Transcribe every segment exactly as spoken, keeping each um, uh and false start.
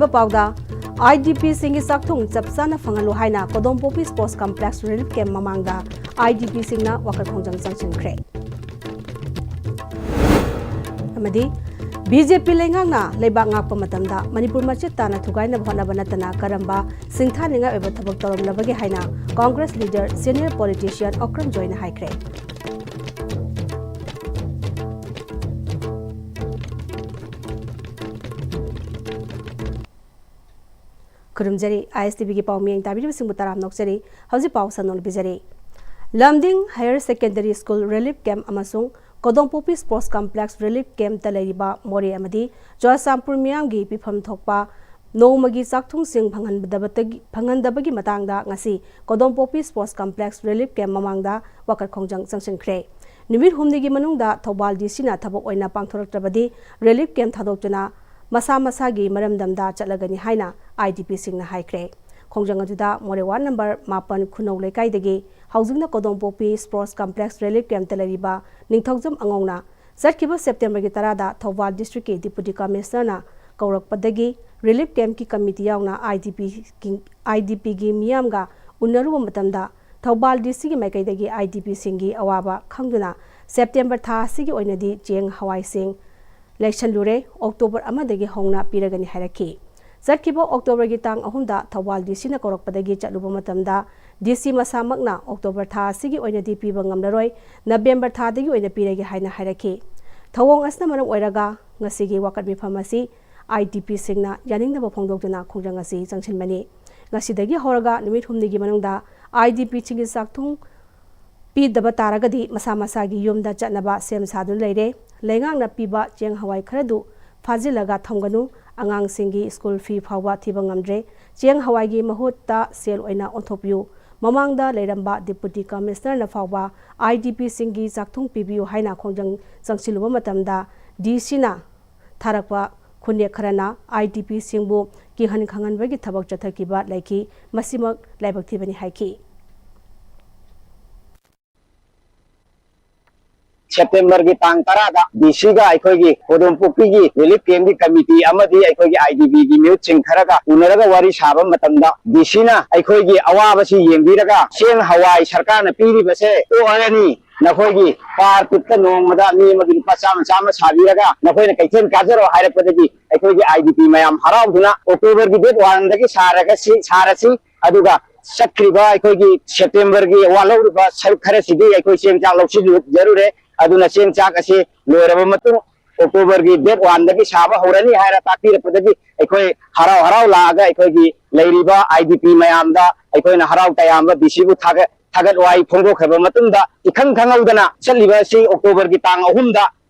ꯄꯥꯎꯗ, IDPꯁꯤꯡꯒꯤ ꯆꯥꯛꯊꯨꯡ ꯆꯞ ꯆꯥꯅ ꯐꯪꯍꯜꯂꯨ ꯍꯥꯏꯅ ꯀꯣꯗꯣꯝꯄꯣꯛꯄꯤ Sports Complex Relief Camp ꯃꯃꯥꯡꯗ IDPꯁꯤꯡꯅ ꯋꯥꯀꯠ ꯈꯣꯡꯖꯪ ꯆꯪꯁꯤꯟꯈ꯭ꯔꯦ꯫ ꯑꯃꯗꯤ BJP ꯂꯩꯉꯥꯛꯅ ꯂꯩꯕꯥꯛ ꯉꯥꯛꯄ ꯃꯇꯝꯗ ꯃꯅꯤꯄꯨꯔ ꯃꯆꯦꯠ ꯇꯥꯅ ꯊꯨꯒꯥꯏꯅꯕ ꯍꯣꯠꯅꯕ ꯅꯠꯇꯅ ꯀꯔꯝꯕ ꯁꯤꯡꯊꯥꯅꯤꯡꯉꯥꯏ ꯑꯣꯏꯕ ꯊꯕꯛ ꯇꯧꯔꯝꯂꯕꯒꯦ ꯍꯥꯏꯅ Congress leader, senior politician Okram Joyꯅ ꯍꯥꯏꯈ꯭ꯔꯦ꯫ ꯈꯨꯔꯨꯝꯖꯔꯤ꯫ ISTVꯒꯤ ꯄꯥꯎ ꯃꯤꯠꯌꯦꯡ ꯇꯥꯕꯤꯔꯤꯕꯁꯤꯡꯕꯨ ꯇꯔꯥꯝꯅ ꯑꯣꯛꯆꯔꯤ꯫ ꯍꯧꯖꯤꯛ ꯄꯥꯎ ꯁꯟꯗꯣꯛꯅ ꯄꯤꯖꯔꯤ꯫ ꯂꯝꯗꯤꯡ Higher Secondary School Relief Camp ꯑꯃꯁꯨꯡ ꯀꯣꯗꯣꯝꯄꯣꯛꯄꯤ Sports Complex Relief Campꯇ ꯂꯩꯔꯤꯕ ꯃꯣꯔꯦ ꯑꯃꯗꯤ ꯆꯨꯔꯆꯥꯟꯄꯨꯔ ꯃꯤꯌꯥꯝꯒꯤ ꯄꯤꯐꯝ ꯊꯣꯛꯄ ꯅꯣꯡꯃꯒꯤ ꯆꯥꯛꯊꯨꯡꯁꯤꯡ ꯐꯪꯍꯟꯗꯕꯇꯒꯤ-, ꯐꯪꯍꯟꯗꯕꯒꯤ ꯃꯇꯥꯡꯗ ꯉꯁꯤ ꯀꯣꯗꯣꯝꯄꯣꯛꯄꯤ Sports Complex Relief Camp ꯃꯃꯥꯡꯗ ꯋꯥꯀꯠ ꯈꯣꯡꯖꯪ ꯆꯪꯁꯤꯟꯈ꯭ꯔꯦ꯫ ꯅꯨꯃꯤꯠ ꯍꯨꯝꯅꯤꯒꯤ ꯃꯅꯨꯡꯗ ꯊꯧꯕꯥꯜ DCꯅ ꯊꯕꯛ ꯑꯣꯏꯅ ꯄꯥꯡꯊꯣꯔꯛꯇ꯭ꯔꯕꯗꯤ Relief Camp ꯊꯥꯗꯣꯛꯇꯨꯅ ꯃꯁꯥ ꯃꯁꯥꯒꯤ ꯃꯔꯝꯗꯝꯗ ꯆꯠꯂꯒꯅꯤ ꯍꯥꯏꯅ IDPꯁꯤꯡꯅ ꯍꯥꯏꯈ꯭ꯔꯦ꯫ ꯈꯣꯡꯖꯪ ꯑꯗꯨꯗ ꯃꯣꯔꯦ ꯋꯥꯔꯗ ꯅꯝꯕꯔ ꯃꯥꯄꯟ ꯈꯨꯅꯧ ꯂꯩꯀꯥꯏꯗꯒꯤ ꯍꯧꯖꯤꯛꯅ ꯀꯣꯗꯣꯝꯄꯣꯛꯄꯤ Sports Complex Relief Campꯇ ꯂꯩꯔꯤꯕ ꯅꯤꯡꯊꯧꯖꯝ ꯑꯉꯧꯅ ꯆꯠꯈꯤꯕ ꯁꯦꯞꯇꯦꯝꯕꯔꯒꯤ ꯇꯔꯥꯗ ꯊꯧꯕꯥꯜ districtꯀꯤ Deputy Commissionerꯅ ꯀꯧꯔꯛꯄꯗꯒꯤ Relief Campꯀꯤ committee ꯌꯥꯎꯅ IDPꯒꯤ, IDPꯒꯤ ꯃꯤꯌꯥꯝꯒ ꯎꯅꯔꯨꯕ ꯃꯇꯝꯗ ꯊꯧꯕꯥꯜ DCꯒꯤ ꯃꯥꯏꯀꯩꯗꯒꯤ IDPꯁꯤꯡꯒꯤ ꯑꯋꯥꯕ ꯈꯪꯗꯨꯅ ꯁꯦꯞꯇꯦꯝꯕꯔ ꯊꯥ ꯑꯁꯤꯒꯤ ꯑꯣꯏꯅꯗꯤ ꯆꯦꯡ ꯍꯋꯥꯏꯁꯤꯡ ꯂꯩꯁꯜꯂꯨꯔꯦ, ꯑꯣꯛꯇꯣꯕꯔ ꯑꯃꯗꯒꯤ ꯍꯧꯅ ꯄꯤꯔꯒꯅꯤ ꯍꯥꯏꯔꯛꯈꯤ꯫ ꯆꯠꯈꯤꯕ ꯑꯣꯛꯇꯣꯕꯔꯒꯤ ꯇꯥꯡ ꯑꯍꯨꯝꯗ ꯊꯧꯕꯥꯜ DCꯅ ꯀꯧꯔꯛꯄꯗꯒꯤ ꯆꯠꯂꯨꯕ ꯃꯇꯝꯗ DC ꯃꯁꯥꯃꯛꯅ ꯑꯣꯛꯇꯣꯕꯔ ꯊꯥ ꯑꯁꯤꯒꯤ ꯑꯣꯏꯅꯗꯤ ꯄꯤꯕ ꯉꯝꯂꯔꯣꯏ, ꯅꯕꯦꯝꯕꯔ ꯊꯥꯗꯒꯤ ꯑꯣꯏꯅ ꯄꯤꯔꯒꯦ ꯍꯥꯏꯅ ꯍꯥꯏꯔꯛꯈꯤ꯫ ꯊꯧꯑꯣꯡ ꯑꯁꯤꯅ ꯃꯔꯝ ꯑꯣꯏꯔꯒ ꯉꯁꯤꯒꯤ ꯋꯥꯀꯠ ꯃꯤꯐꯝ ꯑꯁꯤ IDPꯁꯤꯡꯅ ꯌꯥꯅꯤꯡꯗꯕ ꯐꯣꯡꯗꯣꯛꯇꯨꯅ ꯈꯣꯡꯖꯪ ꯑꯁꯤ ꯆꯪꯁꯤꯟꯕꯅꯤ꯫ ꯉꯁꯤꯗꯒꯤ ꯍꯧꯔꯒ ꯅꯨꯃꯤꯠ ꯍꯨꯝꯅꯤꯒꯤ ꯃꯅꯨꯡꯗ IDPꯁꯤꯡꯒꯤ ꯆꯥꯛꯊꯨꯡ ꯄꯤꯗꯕ ꯇꯥꯔꯒꯗꯤ ꯃꯁꯥ ꯃꯁꯥꯒꯤ ꯌꯨꯝꯗ ꯆꯠꯅꯕ ꯁꯦꯝ ꯁꯥꯗꯨꯅ ꯂꯩꯔꯦ꯫ ꯂꯩꯉꯥꯛꯅ ꯄꯤꯕ ꯆꯦꯡ ꯍꯋꯥꯏ ꯈꯔꯗꯨ ꯐꯥꯖꯤꯜꯂꯒ ꯊꯝꯒꯅꯨ꯫ ꯑꯉꯥꯡꯁꯤꯡꯒꯤ school fee ꯐꯥꯎꯕ ꯊꯤꯕ ꯉꯝꯗ꯭ꯔꯦ꯫ ꯆꯦꯡ ꯍꯋꯥꯏꯒꯤ ꯃꯍꯨꯠꯇ ꯁꯦꯜ ꯑꯣꯏꯅ ꯑꯣꯟꯊꯣꯛꯄꯤꯌꯨ꯫ ꯃꯃꯥꯡꯗ ꯂꯩꯔꯝꯕ Deputy Commissionerꯅ ꯐꯥꯎꯕ IDPꯁꯤꯡꯒꯤ ꯆꯥꯛꯊꯨꯡ ꯄꯤꯕꯤꯌꯨ ꯍꯥꯏꯅ ꯈꯣꯡꯖꯪ ꯆꯪꯁꯤꯜꯂꯨꯕ ꯃꯇꯝꯗ DCꯅ ꯊꯥꯔꯛꯄ ꯈꯨꯟꯅꯦꯛ ꯈꯔꯅ IDPꯁꯤꯡꯕꯨ ꯀꯤꯍꯟ ꯈꯪꯍꯟꯕꯒꯤ ꯊꯕꯛ ꯆꯠꯊꯈꯤꯕ ꯂꯩꯈꯤ꯫ ꯃꯁꯤꯃꯛ ꯂꯥꯏꯕꯛ ꯊꯤꯕꯅꯤ ꯍꯥꯏꯈꯤ꯫ ꯁꯦꯞꯇꯦꯝꯕꯔꯒꯤ ꯇꯥꯡ ꯇꯔꯥꯗ ꯗꯤ ꯁꯤꯒ ꯑꯩꯈꯣꯏꯒꯤ ꯄꯣꯗꯣꯝꯄꯣꯛꯄꯤꯒꯤ ꯔꯤꯂꯤꯐ ꯀꯦꯝꯒꯤ ꯀꯃꯤꯇꯤ ꯑꯃꯗꯤ ꯑꯩꯈꯣꯏꯒꯤ ꯑꯥꯏ ꯗꯤ ꯕꯤꯒꯤ ꯃꯤꯍꯨꯠꯁꯤꯡ ꯈꯔꯒ ꯎꯅꯔꯒ ꯋꯥꯔꯤ ꯁꯥꯕ ꯃꯇꯝꯗ, ꯗꯤ ꯁꯤꯅ ꯑꯩꯈꯣꯏꯒꯤ ꯑꯋꯥꯕꯁꯤ ꯌꯦꯡꯕꯤꯔꯒ ꯆꯦꯡ ꯍꯋꯥꯏ ꯁꯔꯀꯥꯔꯅ ꯄꯤꯔꯤꯕꯁꯦ ꯇꯣꯛꯑꯔꯅꯤ, ꯅꯈꯣꯏꯒꯤ ꯄꯥꯔ ꯇꯤꯞꯇ ꯅꯣꯡꯃꯗ ꯃꯤ ꯑꯃꯒꯤ ꯂꯨꯄꯥ ꯆꯥꯝꯃ ꯆꯥꯝꯃ ꯁꯥꯕꯤꯔꯒ ꯅꯈꯣꯏꯅ ꯀꯩꯊꯦꯜ ꯀꯥꯖꯔꯣ ꯍꯥꯏꯔꯛꯄꯗꯒꯤ ꯑꯩꯈꯣꯏꯒꯤ ꯑꯥꯏ ꯗꯤ ꯄꯤ ꯃꯌꯥꯝ ꯍꯔꯥꯎꯗꯨꯅ ꯑꯣꯛꯇꯣꯕꯔꯒꯤ ꯗꯦꯠ ꯋꯥꯟꯗꯒꯤ ꯁꯥꯔꯒ ꯁꯤ ꯁꯥꯔꯁꯤ, ꯑꯗꯨꯒ ꯆꯠꯈ꯭ꯔꯤꯕ ꯑꯩꯈꯣꯏꯒꯤ ꯁꯦꯞꯇꯦꯝꯕꯔꯒꯤ ꯋꯥꯠꯍꯧꯔꯤꯕ ꯁꯔꯨꯛ ꯈꯔꯁꯤꯗꯤ ꯑꯩꯈꯣꯏ ꯆꯦꯡ ꯆꯥꯛ ꯂꯧꯁꯤꯜꯂꯨꯖꯔꯨꯔꯦ꯫ ꯑꯗꯨꯅ ꯆꯦꯡ ꯆꯥꯛ ꯑꯁꯤ ꯂꯣꯏꯔꯕ ꯃꯇꯨꯡ ꯑꯣꯛꯇꯣꯕꯔꯒꯤ ꯗꯦꯠ ꯋꯥꯟꯗꯒꯤ ꯁꯥꯕ ꯍꯧꯔꯅꯤ ꯍꯥꯏꯔ ꯇꯥꯛꯄꯤꯔꯛꯄꯗꯒꯤ ꯑꯩꯈꯣꯏ ꯍꯔꯥꯎ ꯍꯔꯥꯎ ꯂꯥꯛꯑꯒ ꯑꯩꯈꯣꯏꯒꯤ ꯂꯩꯔꯤꯕ ꯑꯥꯏ ꯗꯤ ꯄꯤ ꯃꯌꯥꯝꯗ ꯑꯩꯈꯣꯏꯅ ꯍꯔꯥꯎ ꯇꯌꯥꯝꯕ ꯗꯤ ꯁꯤꯕꯨ ꯊꯥꯒꯠ ꯊꯥꯒꯠ ꯋꯥꯍꯩ ꯐꯣꯡꯗꯣꯛꯈ꯭ꯔꯕ ꯃꯇꯨꯡꯗ, ꯏꯈꯪ ꯈꯪꯍꯧꯗꯅ ꯆꯠꯂꯤꯕ ꯑꯁꯤ ꯑꯣꯛꯇꯣꯕꯔꯒꯤ ꯇꯥꯡ ꯑꯍꯨꯝꯗ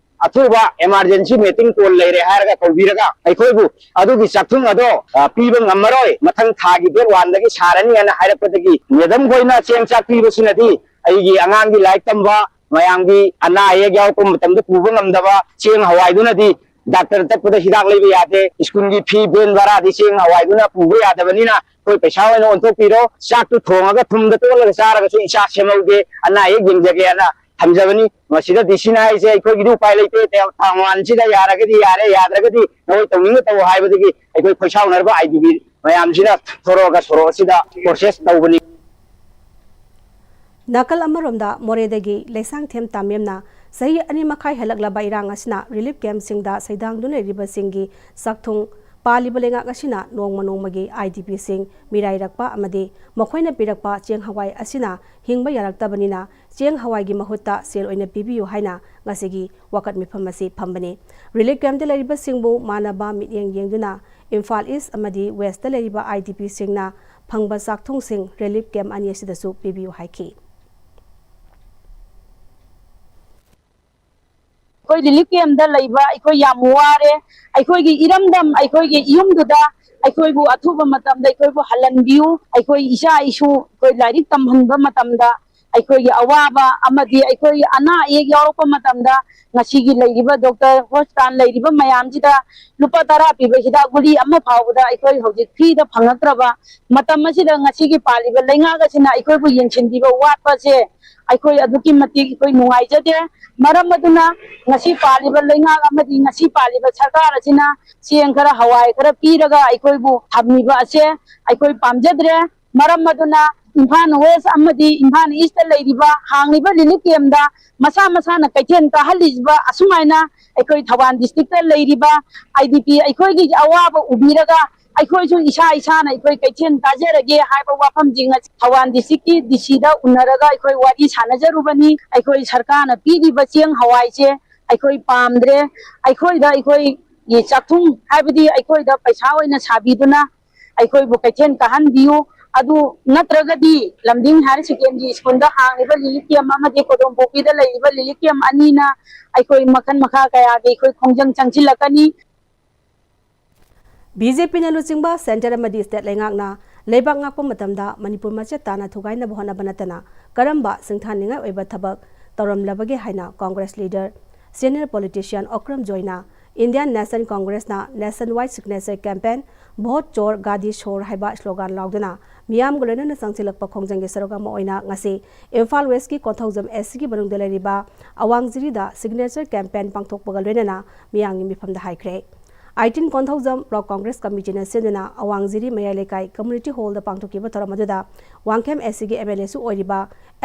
ꯑꯊꯨꯕ emergency meeting call ꯂꯩꯔꯦ ꯍꯥꯏꯔꯒ ꯀꯧꯕꯤꯔꯒ ꯑꯩꯈꯣꯏꯕꯨ ꯑꯗꯨꯒꯤ ꯆꯥꯛꯊꯨꯡ ꯑꯗꯣ, ꯑ, ꯄꯤꯕ ꯉꯝꯃꯔꯣꯏ, ꯃꯊꯪ ꯊꯥꯒꯤ ꯗꯦꯠ ꯋꯥꯟꯗꯒꯤ ꯁꯥꯔꯅꯤ ꯍꯥꯏꯅ ꯍꯥꯏꯔꯛꯄꯗꯒꯤ, ꯃꯦꯗꯝ ꯈꯣꯏꯅ ꯆꯦꯡ ꯆꯥꯛ ꯄꯤꯕꯁꯤꯅꯗꯤ ꯑꯩꯒꯤ ꯑꯉꯥꯡꯒꯤ ꯂꯥꯏꯔꯤꯛ ꯇꯝꯕ, ꯃꯌꯥꯝꯒꯤ ꯑꯅꯥ ꯑꯌꯦꯛ ꯌꯥꯎꯔꯛꯄ ꯃꯇꯝꯗ ꯄꯨꯕ ꯉꯝꯗꯕ, ꯆꯦꯡ ꯍꯋꯥꯏꯗꯨꯅꯗꯤ ꯗꯥꯛꯇꯔ ꯆꯠꯄꯗ ꯍꯤꯗꯥꯛ ꯂꯩꯕ ꯌꯥꯗꯦ, ꯁ꯭ꯀꯨꯜꯒꯤ ꯐꯤ, ꯚꯦꯟ ꯚꯔꯥꯗꯤ ꯆꯦꯡ ꯍꯋꯥꯏꯗꯨꯅ ꯄꯨꯕ ꯌꯥꯗꯕꯅꯤꯅ ꯑꯩꯈꯣꯏ ꯄꯩꯁꯥ ꯑꯣꯏꯅ ꯑꯣꯟꯊꯣꯛꯄꯤꯔꯣ, ꯆꯥꯛꯇꯨ ꯊꯣꯡꯉꯒ ꯊꯨꯝꯗ ꯇꯣꯠꯂꯒ ꯆꯥꯔꯒꯁꯨ ꯏꯆꯥ ꯁꯦꯝꯍꯧꯒꯦ, ꯑꯅꯥ ꯑꯌꯦꯛ ꯌꯦꯡꯖꯒꯦꯅ ꯊꯝꯖꯕꯅꯤ꯫ ꯃꯁꯤꯗ ꯗꯤ ꯁꯤꯅ ꯍꯥꯏꯔꯤꯁꯦ ꯑꯩꯈꯣꯏꯒꯤꯗꯤ ꯎꯄꯥꯏ ꯂꯩꯇꯦ, ꯇꯥꯡ ꯋꯥꯟꯁꯤꯗ ꯌꯥꯔꯒꯗꯤ ꯌꯥꯔꯦ, ꯌꯥꯗ꯭ꯔꯒꯗꯤ ꯅꯈꯣꯏ ꯇꯧꯅꯤꯡꯕ ꯇꯧ ꯍꯥꯏꯕꯗꯒꯤ ꯑꯩꯈꯣꯏ ꯈꯣꯏꯁꯥꯎꯅꯔꯕ ꯑꯥꯏ ꯗꯤ ꯕꯤ ꯃꯌꯥꯝꯁꯤꯅ ꯊꯣꯔꯛꯑꯒ ꯁꯣꯔꯣꯛ ꯑꯁꯤꯗ ꯄ꯭ꯔꯣꯇꯦꯁ ꯇꯧꯕꯅꯤ꯫ ꯅꯥꯀꯜ ꯑꯃꯔꯣꯝꯗ ꯃꯣꯔꯦꯗꯒꯤ ꯂꯩꯁꯥꯡꯊꯦꯝ ꯇꯥꯃꯦꯝꯅ ꯆꯍꯤ ꯑꯅꯤ ꯃꯈꯥꯏ ꯍꯦꯜꯂꯛꯂꯕ ꯏꯔꯥꯡ ꯑꯁꯤꯅ ꯔꯤꯂꯤꯐ ꯀꯦꯝꯞꯁꯤꯡꯗ ꯁꯩꯗꯥꯡꯗꯨꯅ ꯂꯩꯔꯤꯕꯁꯤꯡꯒꯤ ꯆꯥꯛꯊꯨꯡ ꯄꯥꯜꯂꯤꯕ ꯂꯩꯉꯥꯛ ꯑꯁꯤꯅ ꯅꯣꯡꯃ ꯅꯣꯡꯃꯒꯤ ꯑꯥꯏ ꯗꯤ ꯄꯤꯁꯤꯡ ꯃꯤꯔꯥꯏꯔꯛꯄ ꯑꯃꯗꯤ ꯃꯈꯣꯏꯅ ꯄꯤꯔꯛꯄ ꯆꯦꯡ ꯍꯋꯥꯏ ꯑꯁꯤꯅ ꯍꯤꯡꯕ ꯌꯥꯔꯛꯇꯕꯅꯤꯅ ꯆꯦꯡ ꯍꯋꯥꯏꯒꯤ ꯃꯍꯨꯠꯇ ꯁꯦꯜ ꯑꯣꯏꯅ ꯄꯤꯕꯤꯌꯨ ꯍꯥꯏꯅ ꯉꯁꯤꯒꯤ ꯋꯥꯀꯠ ꯃꯤꯐꯝ ꯑꯁꯤ ꯐꯝꯕꯅꯤ꯫ ꯔꯤꯂꯤꯐ ꯀꯦꯝꯞꯇ ꯂꯩꯔꯤꯕꯁꯤꯡꯕꯨ ꯃꯥꯟꯅꯕ ꯃꯤꯠꯌꯦꯡ ꯌꯦꯡꯗꯨꯅ ꯏꯝꯐꯥꯜ ꯏꯁ ꯑꯃꯗꯤ ꯋꯦꯁꯇ ꯂꯩꯔꯤꯕ ꯑꯥꯏ ꯗꯤ ꯄꯤꯁꯤꯡꯅ ꯐꯪꯕ ꯆꯥꯛꯊꯨꯡꯁꯤꯡ ꯔꯤꯂꯤꯐ ꯀꯦꯝꯞ ꯑꯅꯤ ꯑꯁꯤꯗꯁꯨ ꯄꯤꯕꯤꯌꯨ ꯍꯥꯏꯈꯤ꯫ ꯑꯩꯈꯣꯏ ꯔꯤꯂꯤꯐ ꯀꯦꯝꯞꯇ ꯂꯩꯕ ꯑꯩꯈꯣꯏ ꯌꯥꯝ ꯋꯥꯔꯦ꯫ ꯑꯩꯈꯣꯏꯒꯤ ꯏꯔꯝꯗꯝ, ꯑꯩꯈꯣꯏꯒꯤ ꯌꯨꯝꯗꯨꯗ ꯑꯩꯈꯣꯏꯕꯨ ꯑꯊꯨꯕ ꯃꯇꯝꯗ ꯑꯩꯈꯣꯏꯕꯨ ꯍꯜꯍꯟꯕꯤꯌꯨ꯫ ꯑꯩꯈꯣꯏ ꯏꯆꯥ ꯏꯁꯨ ꯑꯩꯈꯣꯏ ꯂꯥꯏꯔꯤꯛ ꯇꯝꯍꯟꯕ ꯃꯇꯝꯗ ꯑꯩꯈꯣꯏꯒꯤ ꯑꯋꯥꯕ ꯑꯃꯗꯤ ꯑꯩꯈꯣꯏ ꯑꯅꯥ ꯑꯌꯦꯛ ꯌꯥꯎꯔꯛꯄ ꯃꯇꯝꯗ ꯉꯁꯤꯒꯤ ꯂꯩꯔꯤꯕ ꯗꯣꯛꯇꯔ ꯍꯣꯁꯄꯤꯇꯥꯜ ꯂꯩꯔꯤꯕ ꯃꯌꯥꯝꯁꯤꯗ ꯂꯨꯄꯥ ꯇꯔꯥ ꯄꯤꯕ ꯍꯤꯗꯥꯛ ꯒꯨꯂꯤ ꯑꯃ ꯐꯥꯎꯕꯗ ꯑꯩꯈꯣꯏ ꯍꯧꯖꯤꯛ ꯐ꯭ꯔꯤꯗ ꯐꯪꯉꯛꯇ꯭ꯔꯕ ꯃꯇꯝ ꯑꯁꯤꯗ ꯉꯁꯤꯒꯤ ꯄꯥꯜꯂꯤꯕ ꯂꯩꯉꯥꯛ ꯑꯁꯤꯅ ꯑꯩꯈꯣꯏꯕꯨ ꯌꯦꯡꯁꯤꯟꯕꯤꯕ ꯋꯥꯠꯄꯁꯦ ꯑꯩꯈꯣꯏ ꯑꯗꯨꯛꯀꯤ ꯃꯇꯤꯛ ꯑꯩꯈꯣꯏ ꯅꯨꯡꯉꯥꯏꯖꯗꯦ꯫ ꯃꯔꯝ ꯑꯗꯨꯅ ꯉꯁꯤ ꯄꯥꯜꯂꯤꯕ ꯂꯩꯉꯥꯛ ꯑꯃꯗꯤ ꯉꯁꯤ ꯄꯥꯜꯂꯤꯕ ꯁꯔꯀꯥꯔ ꯑꯁꯤꯅ ꯆꯦꯡ ꯈꯔ, ꯍꯋꯥꯏ ꯈꯔ ꯄꯤꯔꯒ ꯑꯩꯈꯣꯏꯕꯨ ꯊꯝꯃꯤꯕ ꯑꯁꯦ ꯑꯩꯈꯣꯏ ꯄꯥꯝꯖꯗ꯭ꯔꯦ꯫ ꯃꯔꯝ ꯑꯗꯨꯅ ꯏꯝꯐꯥꯜ ꯋꯦꯁ ꯑꯃꯗꯤ ꯏꯝꯐꯥꯜ ꯏꯁꯇ ꯂꯩꯔꯤꯕ ꯍꯥꯡꯂꯤꯕ ꯔꯤꯂꯤꯐ ꯀꯦꯝꯗ ꯃꯁꯥ ꯃꯁꯥꯅ ꯀꯩꯊꯦꯜ ꯀꯥꯍꯜꯂꯤꯕ ꯑꯁꯨꯃꯥꯏꯅ ꯑꯩꯈꯣꯏ ꯊꯧꯕꯥꯜ ꯗꯤꯁꯇ꯭ꯔꯤꯛꯇ ꯂꯩꯔꯤꯕ ꯑꯥꯏ ꯗꯤ ꯄꯤ ꯑꯩꯈꯣꯏꯒꯤ ꯑꯋꯥꯕ ꯎꯕꯤꯔꯒ ꯑꯩꯈꯣꯏꯁꯨ ꯏꯁꯥ ꯏꯁꯥꯅ ꯑꯩꯈꯣꯏ ꯀꯩꯊꯦꯜ ꯀꯥꯖꯔꯒꯦ ꯍꯥꯏꯕ ꯋꯥꯐꯝꯁꯤ ꯉꯁꯤ ꯊꯧꯕꯥꯜ ꯗꯤꯁꯇ꯭ꯔꯤꯛꯀꯤ ꯗꯤ ꯁꯤꯗ ꯎꯅꯔꯒ ꯑꯩꯈꯣꯏ ꯋꯥꯔꯤ ꯁꯥꯟꯅꯖꯔꯨꯕꯅꯤ꯫ ꯑꯩꯈꯣꯏ ꯁꯔꯀꯥꯔꯅ ꯄꯤꯔꯤꯕ ꯆꯦꯡ ꯍꯋꯥꯏꯁꯦ ꯑꯩꯈꯣꯏ ꯄꯥꯝꯗ꯭ꯔꯦ꯫ ꯑꯩꯈꯣꯏꯗ ꯑꯩꯈꯣꯏꯒꯤ ꯆꯥꯛꯊꯨꯡ ꯍꯥꯏꯕꯗꯤ ꯑꯩꯈꯣꯏꯗ ꯄꯩꯁꯥ ꯑꯣꯏꯅ ꯁꯥꯕꯤꯗꯨꯅ ꯑꯩꯈꯣꯏꯕꯨ ꯀꯩꯊꯦꯜ ꯀꯥꯍꯟꯕꯤꯌꯨ꯫ ꯑꯗꯨ ꯅꯠꯇ꯭ꯔꯒꯗꯤ ꯂꯝꯗꯤꯡ ꯍꯥꯌꯔ ꯁꯦꯀꯦꯟꯗꯔꯤ ꯁ꯭ꯀꯨꯜꯗ ꯍꯥꯡꯂꯤꯕ ꯔꯤꯂꯤꯐ ꯀꯦꯝ ꯑꯃꯗꯤ ꯀꯣꯗꯣꯝꯄꯣꯛꯄꯤꯗ ꯂꯩꯔꯤꯕ ꯔꯤꯂꯤꯐ ꯀꯦꯝ ꯑꯅꯤꯅ ꯑꯩꯈꯣꯏ ꯃꯈꯜ ꯃꯈꯥ ꯀꯌꯥꯒꯤ ꯑꯩꯈꯣꯏ ꯈꯣꯡꯖꯪ ꯆꯪꯁꯤꯜꯂꯛꯀꯅꯤ꯫ ꯕꯤ ꯖꯦ ꯄꯤꯅ ꯂꯨꯆꯤꯡꯕ ꯁꯦꯟꯇꯔ ꯑꯃꯗꯤ ꯁ꯭ꯇꯦꯠ ꯂꯩꯉꯥꯛꯅ ꯂꯩꯕꯥꯛ ꯉꯥꯛꯄ ꯃꯇꯝꯗ ꯃꯅꯤꯄꯨꯔ ꯃꯆꯦꯠ ꯇꯥꯅ ꯊꯨꯒꯥꯏꯅꯕ ꯍꯣꯠꯅꯕ ꯅꯠꯇꯅ ꯀꯔꯝꯕ ꯁꯤꯡꯊꯥꯅꯤꯡꯉꯥꯏ ꯑꯣꯏꯕ ꯊꯕꯛ ꯇꯧꯔꯝꯂꯕꯒꯦ ꯍꯥꯏꯅ Congress leader, senior politician Okram ꯖꯣꯏꯅ ꯏꯟꯗꯤꯌꯥꯟ ꯅꯦꯁꯅꯦꯜ ꯀꯣꯡꯒ꯭ꯔꯦꯁꯅ nationwide signature campaign vote ꯆꯣꯔ ꯒꯥꯗꯤ ꯁꯣꯔ ꯍꯥꯏꯕ ꯁ꯭ꯂꯣꯒꯥꯟ ꯂꯥꯎꯗꯨꯅ ꯃꯤꯌꯥꯝꯒ ꯂꯣꯏꯅꯅ ꯆꯪꯁꯤꯜꯂꯛꯄ ꯈꯣꯡꯖꯪꯒꯤ ꯁꯔꯨꯛ ꯑꯃ ꯑꯣꯏꯅ ꯉꯁꯤ ꯏꯝꯐꯥꯜ ꯋꯦꯁꯀꯤ ꯀꯣꯟꯊꯧꯖꯝ ꯑꯦꯁ ꯁꯤꯒꯤ ꯃꯅꯨꯡꯗ ꯂꯩꯔꯤꯕ ꯑꯋꯥꯡ ꯖꯤꯔꯤꯗ ꯁꯤꯒꯅꯦꯆꯔ ꯀꯦꯝꯄꯦꯟ ꯄꯥꯡꯊꯣꯛꯄꯒ ꯂꯣꯏꯅꯅ ꯃꯤꯌꯥꯝꯒꯤ ꯃꯤꯐꯝꯗ ꯍꯥꯏꯈ꯭ꯔꯦ꯫ ꯑꯥꯏꯇꯤꯟ ꯀꯣꯟꯊꯧꯖꯝ ꯕ꯭ꯂꯣꯛ ꯀꯣꯡꯒ꯭ꯔꯦꯁ ꯀꯃꯤꯇꯤꯅ ꯁꯤꯟꯗꯨꯅ ꯑꯋꯥꯡ ꯖꯤꯔꯤ ꯃꯌꯥꯏ ꯂꯩꯀꯥꯏ ꯀꯝꯃ꯭ꯌꯨꯅꯤꯇꯤ ꯍꯣꯜꯗ ꯄꯥꯡꯊꯣꯛꯈꯤꯕ ꯊꯧꯔꯝ ꯑꯗꯨꯗ ꯋꯥꯡꯈꯦꯝ ꯑꯦꯁ ꯁꯤꯒꯤ ꯑꯦꯝ ꯑꯦꯜ ꯑꯦꯁꯨ ꯑꯣꯏꯔꯤꯕ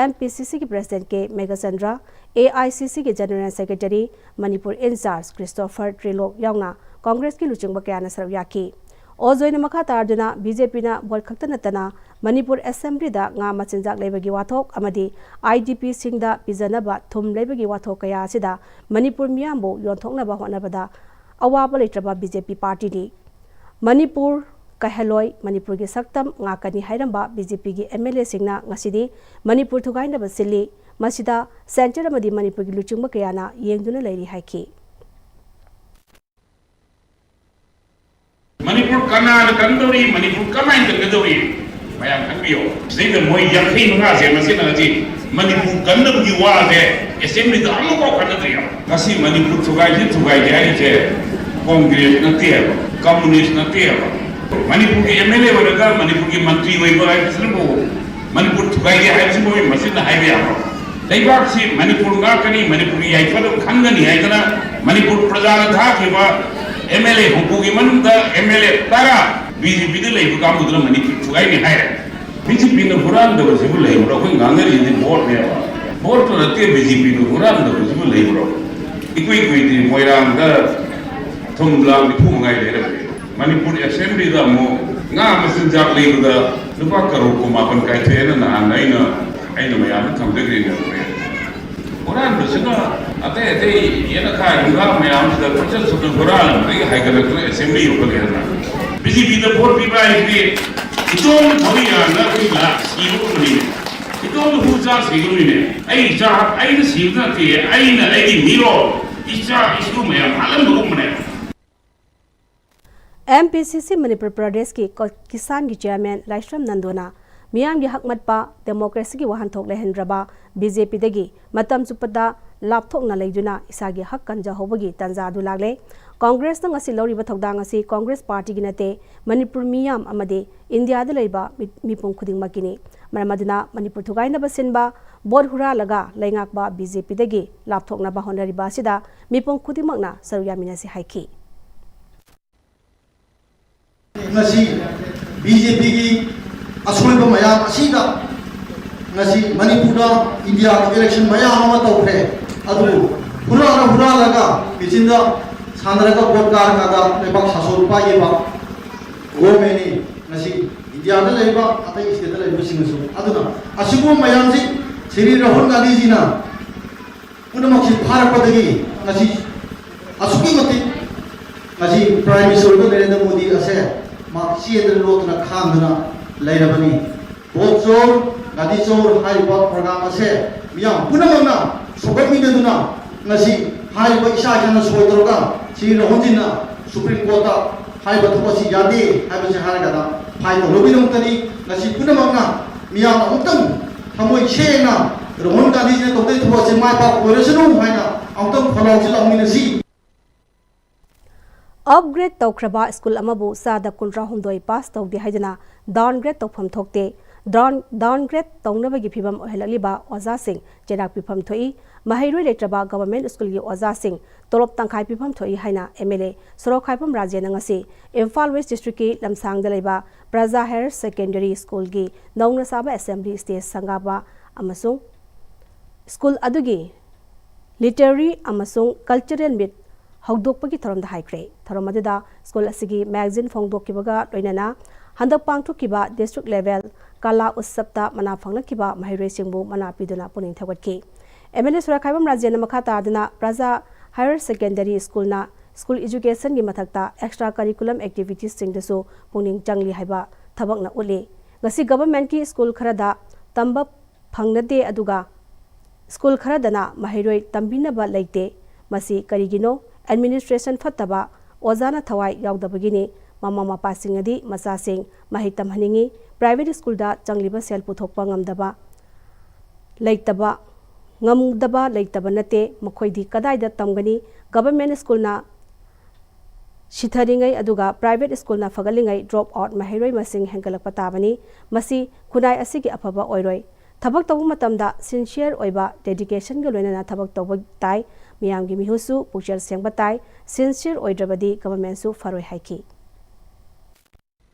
ꯑꯦꯝ ꯄꯤ ꯁꯤ ꯁꯤꯒꯤ president K Meghachandra, A I C ꯁꯤꯒꯤ general secretary, Manipur incharge Christopher Trilok ꯌꯥꯎꯅ ꯀꯣꯡꯒ꯭ꯔꯦꯁꯀꯤ ꯂꯨꯆꯤꯡꯕ ꯀꯌꯥꯅ ꯁꯔꯨꯛ ꯌꯥꯈꯤ꯫ ꯑꯣ ꯖꯣꯏꯅ ꯃꯈꯥ ꯇꯥꯔꯗꯨꯅ ꯕꯤ ꯖꯦ ꯄꯤꯅ ꯚꯣꯠ ꯈꯛꯇ ꯅꯠꯇꯅ ꯃꯅꯤꯄꯨꯔ ꯑꯦꯁꯦꯝꯕ꯭ꯂꯤꯗ ꯉꯥ ꯃꯆꯤꯟꯖꯥꯛ ꯂꯩꯕꯒꯤ ꯋꯥꯊꯣꯛ ꯑꯃꯗꯤ ꯑꯥꯏ ꯗꯤ ꯄꯤꯁꯤꯡꯗ ꯄꯤꯖꯅꯕ ꯊꯨꯝ ꯂꯩꯕꯒꯤ ꯋꯥꯊꯣꯛ ꯀꯌꯥ ꯑꯁꯤꯗ ꯃꯅꯤꯄꯨꯔ ꯃꯤꯌꯥꯝꯕꯨ ꯌꯣꯟꯊꯣꯛꯅꯕ ꯍꯣꯠꯅꯕꯗ ꯑꯋꯥꯕ ꯂꯩꯇ꯭ꯔꯕ ꯕꯤ ꯖꯦ ꯄꯤ ꯄꯥꯔꯇꯤꯅꯤ꯫ ꯃꯅꯤꯄꯨꯔ ꯀꯥꯏꯍꯜꯂꯣꯏ, ꯃꯅꯤꯄꯨꯔꯒꯤ ꯁꯛꯇꯝ ꯉꯥꯛꯀꯅꯤ ꯍꯥꯏꯔꯝꯕ ꯕꯤ ꯖꯦ ꯄꯤꯒꯤ ꯑꯦꯝ ꯑꯦꯜ ꯑꯦꯁꯤꯡꯅ ꯉꯁꯤꯗꯤ ꯃꯅꯤꯄꯨꯔ ꯊꯨꯒꯥꯏꯅꯕ ꯁꯤꯜꯂꯤ꯫ ꯃꯁꯤꯗ ꯁꯦꯟꯇꯔ ꯑꯃꯗꯤ ꯃꯅꯤꯄꯨꯔꯒꯤ ꯂꯨꯆꯤꯡꯕ ꯀꯌꯥꯅ ꯌꯦꯡꯗꯨꯅ ꯂꯩꯔꯤ ꯍꯥꯏꯈꯤ꯫ ꯃꯅꯤꯄꯨꯔ ꯀꯅꯥꯅ ꯀꯟꯗꯧꯔꯤ, ꯃꯅꯤꯄꯨꯔ ꯀꯃꯥꯏꯅ ꯀꯟꯒꯗꯧꯔꯤ, ꯃꯌꯥꯝ ꯈꯟꯕꯤꯌꯣ꯫ ꯁꯤꯗꯩꯗ ꯃꯣꯏ ꯌꯥꯡꯈꯩ ꯃꯉꯥꯁꯦ ꯃꯁꯤꯅ ꯍꯧꯖꯤꯛ ꯃꯅꯤꯄꯨꯔ ꯀꯟꯅꯕꯒꯤ ꯋꯥꯁꯦ ꯑꯦꯁꯦꯝꯕ꯭ꯂꯤꯗ ꯑꯃꯐꯥꯎ ꯀꯟꯅꯗ꯭ꯔꯤ ꯍꯥꯏꯕ꯫ ꯉꯁꯤ ꯃꯅꯤꯄꯨꯔ ꯊꯨꯒꯥꯏꯁꯤ ꯊꯨꯒꯥꯏꯁꯤ ꯍꯥꯏꯔꯤꯁꯦ ꯀꯣꯡꯒ꯭ꯔꯦꯁ ꯅꯠꯇꯦꯕ, ꯀꯝꯃꯨꯅꯤꯁ ꯅꯠꯇꯦꯕ꯫ ꯃꯅꯤꯄꯨꯔꯒꯤ ꯑꯦꯝ ꯑꯦꯜ ꯑꯦ ꯑꯣꯏꯔꯒ ꯃꯅꯤꯄꯨꯔꯒꯤ ꯃꯟꯇ꯭ꯔꯤ ꯑꯣꯏꯕ ꯍꯥꯏꯕꯁꯤꯅꯕꯨ ꯃꯅꯤꯄꯨꯔ ꯊꯨꯒꯥꯏꯒꯦ ꯍꯥꯏꯕꯁꯤꯕꯨ ꯃꯁꯤꯅ ꯍꯥꯏꯕ ꯌꯥꯕ꯭ꯔꯣ? ꯂꯩꯕꯥꯛꯁꯤ ꯃꯅꯤꯄꯨꯔ ꯉꯥꯛꯀꯅꯤ, ꯃꯅꯤꯄꯨꯔꯒꯤ ꯌꯥꯏꯐꯕ ꯈꯪꯒꯅꯤ ꯍꯥꯏꯗꯅ ꯃꯅꯤꯄꯨꯔ ꯄ꯭ꯔꯖꯥꯅ ꯊꯥꯈꯤꯕ ꯑꯦꯝ ꯑꯦꯜ ꯑꯦ ꯍꯨꯝꯐꯨꯒꯤ ꯃꯅꯨꯡꯗ ꯑꯦꯝ ꯑꯦꯜ ꯑꯦ ꯇꯔꯥ ꯕꯤ ꯖꯦ ꯄꯤꯗ ꯂꯩꯕ ꯀꯥꯡꯕꯨꯗꯨꯅ ꯃꯅꯤꯄꯨꯔ ꯊꯨꯒꯥꯏꯅꯤ ꯍꯥꯏꯔꯦ꯫ ꯕꯤ ꯖꯦ ꯄꯤꯅ ꯍꯨꯔꯥꯟꯗꯕꯁꯤꯕꯨ ꯂꯩꯕ꯭ꯔꯣ? ꯑꯩꯈꯣꯏ ꯉꯥꯡꯅꯔꯤꯁꯤꯗꯤ ꯚꯣꯠꯅꯦꯕ꯫ ꯚꯣꯠꯇꯨ ꯅꯠꯇꯦ, ꯕꯤ ꯖꯦ ꯄꯤꯅ ꯍꯨꯔꯥꯟꯗꯕꯁꯤꯕꯨ ꯂꯩꯕ꯭ꯔꯣ? ꯏꯀꯨꯏ ꯀꯨꯏꯗ꯭ꯔꯤ ꯃꯣꯏꯔꯥꯡꯗ ꯊꯨꯝ ꯂꯥꯡ ꯅꯤꯐꯨ ꯃꯉꯥꯏ ꯂꯩꯔꯝꯃꯦ꯫ ꯃꯅꯤꯄꯨꯔ ꯑꯦꯁꯦꯝꯕ꯭ꯂꯤꯗ ꯑꯃꯨꯛ ꯉꯥ ꯃꯆꯤꯟꯖꯥꯛ ꯂꯩꯕꯗ ꯂꯨꯄꯥ ꯀꯔꯣꯔ ꯀꯨꯟꯃꯥꯄꯟ ꯀꯥꯏꯊꯣꯛꯑꯦꯅ ꯅꯍꯥꯟ ꯑꯩꯅ, ꯑꯩꯅ ꯃꯌꯥꯝꯗ ꯊꯝꯖꯈ꯭ꯔꯤꯅꯦ꯫ ꯍꯨꯔꯥꯟꯕꯁꯤꯅ ꯑꯇꯩ ꯑꯇꯩ ꯌꯦꯅꯈꯥ ꯌꯨꯝꯈꯥ ꯃꯌꯥꯝꯁꯤꯗ ꯀꯣꯏꯆꯠ ꯆꯠꯇꯅ ꯍꯨꯔꯥꯜꯂꯝꯕꯗꯒꯤ ꯍꯥꯏꯒꯠꯂꯛꯇꯅ ꯑꯦꯁꯦꯝꯕ꯭ꯂꯤ ꯌꯧꯈꯠꯂꯛꯑꯦꯗꯅ꯫ ꯕꯤ ꯖꯦ ꯄꯤꯗ ꯚꯣꯠ ꯄꯤꯕ ꯍꯥꯏꯁꯤꯗꯤ ꯏꯇꯣꯝ ꯊꯧꯔꯤ ꯌꯥꯟꯗ ꯑꯩꯈꯣꯏ ꯂꯥꯛ ꯁꯤꯕꯒꯨꯝꯕꯅꯤꯅꯦ꯫ ꯏꯇꯣꯝꯗ ꯍꯨ ꯆꯥ ꯁꯤꯒꯗꯣꯏꯅꯦ꯫ ꯑꯩ ꯏꯆꯥ, ꯑꯩꯅ ꯁꯤꯕꯗ ꯅꯠꯇꯦ, ꯑꯩꯅ ꯑꯩꯒꯤ ꯃꯤꯔꯣꯜ, ꯏꯆꯥ ꯏꯁꯨ ꯃꯌꯥꯝ ꯍꯥꯠꯂꯝꯕꯒꯨꯝꯕꯅꯦ꯫ ꯑꯦꯝ ꯄꯤ ꯁꯤ ꯁꯤ ꯃꯅꯤꯄꯨꯔ ꯄ꯭ꯔꯗꯦꯁꯀꯤ ꯀꯣ-, ꯀꯤꯁꯥꯟꯒꯤ ꯆꯤꯌꯔꯃꯦꯟ ꯂꯥꯏꯁ꯭ꯔꯝ ꯅꯟꯗꯨꯅ ꯃꯤꯌꯥꯝꯒꯤ ꯍꯛ ꯃꯠꯄ, ꯗꯦꯃꯣꯀ꯭ꯔꯦꯁꯤꯒꯤ ꯋꯥꯍꯟꯊꯣꯛ ꯂꯩꯍꯟꯗ꯭ꯔꯕ ꯕꯤ ꯖꯦ ꯄꯤꯗꯒꯤ ꯃꯇꯝ ꯆꯨꯞꯄꯗ ꯂꯥꯞꯊꯣꯛꯅ ꯂꯩꯗꯨꯅ ꯏꯁꯥꯒꯤ ꯍꯛ ꯀꯟꯖꯍꯧꯕꯒꯤ ꯇꯥꯟꯖꯥ ꯑꯗꯨ ꯂꯥꯛꯂꯦ꯫ ꯀꯣꯡꯒ꯭ꯔꯦꯁꯅ ꯉꯁꯤ ꯂꯧꯔꯤꯕ ꯊꯧꯗꯥꯡ ꯑꯁꯤ ꯀꯣꯡꯒ꯭ꯔꯦꯁ ꯄꯥꯔꯇꯤꯒꯤ ꯅꯠꯇꯦ, ꯃꯅꯤꯄꯨꯔ ꯃꯤꯌꯥꯝ ꯑꯃꯗꯤ ꯏꯟꯗꯤꯌꯥꯗ ꯂꯩꯔꯤꯕ ꯃꯤ-, ꯃꯤꯄꯨꯝ ꯈꯨꯗꯤꯡꯃꯛꯀꯤꯅꯤ꯫ ꯃꯔꯝ ꯑꯗꯨꯅ ꯃꯅꯤꯄꯨꯔ ꯊꯨꯒꯥꯏꯅꯕ ꯁꯤꯟꯕ, ꯚꯣꯠ ꯍꯨꯔꯥꯜꯂꯒ ꯂꯩꯉꯥꯛꯄ ꯕꯤ ꯖꯦ ꯄꯤꯗꯒꯤ ꯂꯥꯞꯊꯣꯛꯅꯕ ꯍꯣꯠꯅꯔꯤꯕ ꯑꯁꯤꯗ ꯃꯤꯄꯨꯝ ꯈꯨꯗꯤꯡꯃꯛꯅ ꯁꯔꯨꯛ ꯌꯥꯃꯤꯟꯅꯁꯤ ꯍꯥꯏꯈꯤ꯫ ꯉꯁꯤ ꯕꯤ ꯖꯦ ꯄꯤꯒꯤ ꯑꯁꯣꯏꯕ ꯃꯌꯥꯝ ꯑꯁꯤꯗ ꯉꯁꯤ ꯃꯅꯤꯄꯨꯔꯗ ꯏꯟꯗꯤꯌꯥꯒꯤ ꯏꯂꯦꯛꯁꯟ ꯃꯌꯥꯝ ꯑꯃ ꯇꯧꯈ꯭ꯔꯦ꯫ ꯑꯗꯨꯕꯨ ꯍꯨꯔꯥꯜꯂ ꯍꯨꯔꯥꯜꯂꯒ ꯃꯦꯆꯤꯟꯗ ꯁꯥꯟꯅꯔꯒ ꯚꯣꯠ ꯀꯥꯔꯀꯥꯟꯗ ꯂꯩꯕꯥꯛ ꯁꯥꯁꯣꯟ ꯄꯥꯏꯈꯤꯕ ꯒꯣꯔꯃꯦꯟꯅꯤ ꯉꯁꯤ ꯏꯟꯗꯤꯌꯥꯗ ꯂꯩꯔꯤꯕ ꯑꯇꯩ ꯁ꯭ꯇꯦꯠꯇ ꯂꯩꯔꯤꯕꯁꯤꯡꯅꯁꯨ꯫ ꯑꯗꯨꯅ ꯑꯁꯤꯒꯨꯝꯕ ꯃꯌꯥꯝꯁꯤ ꯁ꯭ꯔꯤ ꯔꯥꯍꯨꯜ ꯒꯥꯟꯙꯤꯖꯤꯅ ꯄꯨꯝꯅꯃꯛꯁꯤ ꯐꯥꯔꯛꯄꯗꯒꯤ ꯉꯁꯤ ꯑꯁꯨꯛꯀꯤ ꯃꯇꯤꯛ ꯉꯁꯤ ꯄ꯭ꯔꯥꯏꯝ ꯃꯤꯅꯤꯁꯇꯔ ꯑꯣꯏꯕ ꯅꯔꯦꯟꯗ꯭ꯔ ꯃꯣꯗꯤ ꯑꯁꯦ ꯃꯍꯥꯛ ꯆꯦꯟꯗꯅ ꯂꯣꯠꯇꯅ ꯈꯥꯡꯗꯅ ꯂꯩꯔꯕꯅꯤ꯫ ꯚꯣꯠ ꯆꯣꯔ, ꯒꯥꯔꯤ ꯆꯣꯔ ꯍꯥꯏꯔꯤꯕ ꯄ꯭ꯔꯣꯒ꯭ꯔꯥꯝ ꯑꯁꯦ ꯃꯤꯌꯥꯝ ꯄꯨꯝꯅꯃꯛꯅ ꯁꯧꯒꯠꯃꯤꯟꯅꯗꯨꯅ ꯉꯁꯤ ꯍꯥꯏꯔꯤꯕ ꯏꯁꯥ ꯏꯁꯥꯅ ꯁꯣꯏ ꯇꯧꯔꯒ ꯁ꯭ꯔꯤ ꯔꯥꯍꯨꯜꯖꯤꯅ ꯁꯨꯄ꯭ꯔꯤꯝ ꯀꯣꯔꯠꯇ ꯍꯥꯏꯔꯤꯕ ꯊꯕꯛ ꯑꯁꯤ ꯌꯥꯗꯦ ꯍꯥꯏꯕꯁꯤ ꯍꯥꯏꯔꯒꯅ ꯐꯥꯏꯠ ꯇꯧꯅꯕꯒꯤꯗꯃꯛꯇꯅꯤ꯫ ꯉꯁꯤ ꯄꯨꯝꯅꯃꯛꯅ ꯃꯤꯌꯥꯝꯅ ꯑꯃꯨꯛꯇꯪ ꯊꯃꯣꯏ ꯁꯦꯡꯅ ꯔꯥꯍꯨꯜ ꯒꯥꯟꯙꯤꯖꯤꯅ ꯇꯧꯗꯣꯏ ꯊꯕꯛꯁꯦ ꯃꯥꯏ ꯄꯥꯛꯄ ꯑꯣꯏꯔꯁꯅꯨ ꯍꯥꯏꯅ ꯑꯃꯨꯛꯇꯪ ꯈꯣꯜꯂꯥꯎꯁꯤ ꯂꯥꯎꯃꯤꯟꯅꯁꯤ꯫ ꯑꯞꯒ꯭ꯔꯦꯗ ꯇꯧꯈ꯭ꯔꯕ ꯁ꯭ꯀꯨꯜ ꯑꯃꯕꯨ ꯆꯥꯗ ꯀꯨꯟꯊ꯭ꯔꯥ ꯍꯨꯝꯗꯣꯏ ꯄꯥꯁ ꯇꯧꯗꯦ ꯍꯥꯏꯗꯨꯅ ꯗꯥꯎꯟꯒ꯭ꯔꯦꯗ ꯇꯧꯐꯝ ꯊꯣꯛꯇꯦ꯫ ꯗꯥꯎꯟ ꯗꯥꯎꯟꯒ꯭ꯔꯦꯗ ꯇꯧꯅꯕꯒꯤ ꯐꯤꯕꯝ ꯑꯣꯏꯍꯜꯂꯛꯂꯤꯕ ꯑꯣꯖꯥꯁꯤꯡ ꯆꯩꯔꯥꯛ ꯄꯤꯐꯝ ꯊꯣꯛꯏ꯫ ꯃꯍꯩꯔꯣꯏ ꯂꯩꯇ꯭ꯔꯕ ꯒꯚꯔꯟꯃꯦꯟꯠ ꯁ꯭ꯀꯨꯜꯒꯤ ꯑꯣꯖꯥꯁꯤꯡ ꯇꯣꯂꯣꯞ ꯇꯪꯈꯥꯏ ꯄꯤꯐꯝ ꯊꯣꯛꯏ ꯍꯥꯏꯅ ꯑꯦꯝ ꯑꯦꯜ ꯑꯦ ꯁꯣꯔꯣꯛꯈꯥꯏꯕꯝ ꯔꯥꯖꯦꯟꯅ ꯉꯁꯤ ꯏꯝꯐꯥꯜ ꯋꯦꯁ꯭ꯠ ꯗꯤꯁꯇ꯭ꯔꯤꯛꯀꯤ ꯂꯝꯁꯥꯡꯗ ꯂꯩꯕ ꯄ꯭ꯔꯖꯥ ꯍꯥꯌꯔ ꯁꯦꯀꯦꯟꯗꯔꯤ ꯁ꯭ꯀꯨꯜꯒꯤ ꯅꯧꯅ ꯁꯥꯕ ꯑꯦꯁꯦꯝꯕ꯭ꯂꯤ ꯁ꯭ꯇꯦꯖ ꯁꯪꯒꯥꯕ ꯑꯃꯁꯨꯡ ꯁ꯭ꯀꯨꯜ ꯑꯗꯨꯒꯤ ꯂꯤꯇꯔꯦꯔꯤ ꯑꯃꯁꯨꯡ ꯀꯜꯆꯔꯦꯜ ꯃꯤꯠ ꯍꯧꯗꯣꯛꯄꯒꯤ ꯊꯧꯔꯝꯗ ꯍꯥꯏꯈ꯭ꯔꯦ꯫ ꯊꯧꯔꯝ ꯑꯗꯨꯗ ꯁ꯭ꯀꯨꯜ ꯑꯁꯤꯒꯤ ꯃꯦꯒꯥꯖꯤꯟ ꯐꯣꯡꯗꯣꯛꯈꯤꯕꯒ ꯂꯣꯏꯅꯅ ꯍꯟꯗꯛ ꯄꯥꯡꯊꯣꯛꯈꯤꯕ ꯗꯤꯁꯇ꯭ꯔꯤꯛ ꯂꯦꯚꯦꯜ ꯀꯂꯥ ꯎꯠꯁꯕꯇ ꯃꯅꯥ ꯐꯪꯂꯛꯈꯤꯕ ꯃꯍꯩꯔꯣꯏꯁꯤꯡꯕꯨ ꯃꯅꯥ ꯄꯤꯗꯨꯅ ꯄꯨꯛꯅꯤꯡ ꯊꯧꯒꯠꯈꯤ꯫ ꯑꯦꯝ ꯑꯦꯜ ꯑꯦ ꯁꯣꯔꯣꯛꯈꯥꯏꯕꯝ ꯔꯥꯖꯦꯟꯅ ꯃꯈꯥ ꯇꯥꯗꯨꯅ ꯄ꯭ꯔꯖꯥ ꯍꯥꯌꯔ ꯁꯦꯀꯦꯟꯗꯔꯤ ꯁ꯭ꯀꯨꯜꯅ ꯁ꯭ꯀꯨꯜ ꯏꯖꯨꯀꯦꯁꯟꯒꯤ ꯃꯊꯛꯇ ꯑꯦꯛꯁꯇ꯭ꯔꯥ ꯀꯔꯤꯀꯨꯂꯝ ꯑꯦꯛꯇꯤꯚꯤꯇꯤꯁꯁꯤꯡꯗꯁꯨ ꯄꯨꯛꯅꯤꯡ ꯆꯪꯂꯤ ꯍꯥꯏꯕ ꯊꯕꯛꯅ ꯎꯠꯂꯤ꯫ ꯉꯁꯤ ꯒꯚꯔꯟꯃꯦꯟꯠꯀꯤ ꯁ꯭ꯀꯨꯜ ꯈꯔꯗ ꯇꯝꯕ ꯐꯪꯅꯗꯦ, ꯑꯗꯨꯒ ꯁ꯭ꯀꯨꯜ ꯈꯔꯗꯅ ꯃꯍꯩꯔꯣꯏ ꯇꯝꯕꯤꯅꯕ ꯂꯩꯇꯦ꯫ ꯃꯁꯤ ꯀꯔꯤꯒꯤꯅꯣ? ꯑꯦꯗꯃꯤꯅꯤꯁꯇ꯭ꯔꯦꯁꯟ ꯐꯠꯇꯕ, ꯑꯣꯖꯥꯅ ꯊꯋꯥꯏ ꯌꯥꯎꯗꯕꯒꯤꯅꯤ꯫ ꯃꯃꯥ ꯃꯄꯥꯁꯤꯡꯅꯗꯤ ꯃꯆꯥꯁꯤꯡ ꯃꯍꯩ ꯇꯝꯍꯟꯅꯤꯡꯏ꯫ ꯄ꯭ꯔꯥꯏꯚꯦꯠ ꯁ꯭ꯀꯨꯜꯗ ꯆꯪꯂꯤꯕ ꯁꯦꯜ ꯄꯨꯊꯣꯛꯄ ꯉꯝꯗꯕ ꯂꯩꯇꯕ, ꯉꯝꯗꯕ ꯂꯩꯇꯕ ꯅꯠꯇꯦ, ꯃꯈꯣꯏꯗꯤ ꯀꯗꯥꯏꯗ ꯇꯝꯒꯅꯤ? ꯒꯚꯔꯟꯃꯦꯟꯠ ꯁ꯭ꯀꯨꯜꯅ ꯁꯤꯊꯔꯤꯉꯩ ꯑꯗꯨꯒ ꯄ꯭ꯔꯥꯏꯚꯦꯠ ꯁ꯭ꯀꯨꯜꯅ ꯐꯒꯠꯂꯤꯉꯩ ꯗ꯭ꯔꯣꯞ ꯑꯥꯎꯠ ꯃꯍꯩꯔꯣꯏ ꯃꯁꯤꯡ ꯍꯦꯟꯒꯠꯂꯛꯄ ꯇꯥꯕꯅꯤ꯫ ꯃꯁꯤ ꯈꯨꯟꯅꯥꯏ ꯑꯁꯤꯒꯤ ꯑꯐꯕ ꯑꯣꯏꯔꯣꯏ꯫ ꯊꯕꯛ ꯇꯧꯕ ꯃꯇꯝꯗ ꯁꯤꯟꯁꯤꯌꯔ ꯑꯣꯏꯕ, ꯗꯦꯗꯤꯀꯦꯁꯟꯒ ꯂꯣꯏꯅꯅ ꯊꯕꯛ ꯇꯧꯕ ꯇꯥꯏ꯫ ꯃꯤꯌꯥꯝꯒꯤ ꯃꯤꯍꯨꯠꯁꯨ ꯄꯨꯛꯆꯦꯜ ꯁꯦꯡꯕ ꯇꯥꯏ꯫ ꯁꯤꯟꯁꯤꯌꯔ ꯑꯣꯏꯗ꯭ꯔꯕꯗꯤ ꯒꯚꯔꯟꯃꯦꯟꯠꯁꯨ ꯐꯔꯣꯏ ꯍꯥꯏꯈꯤ꯫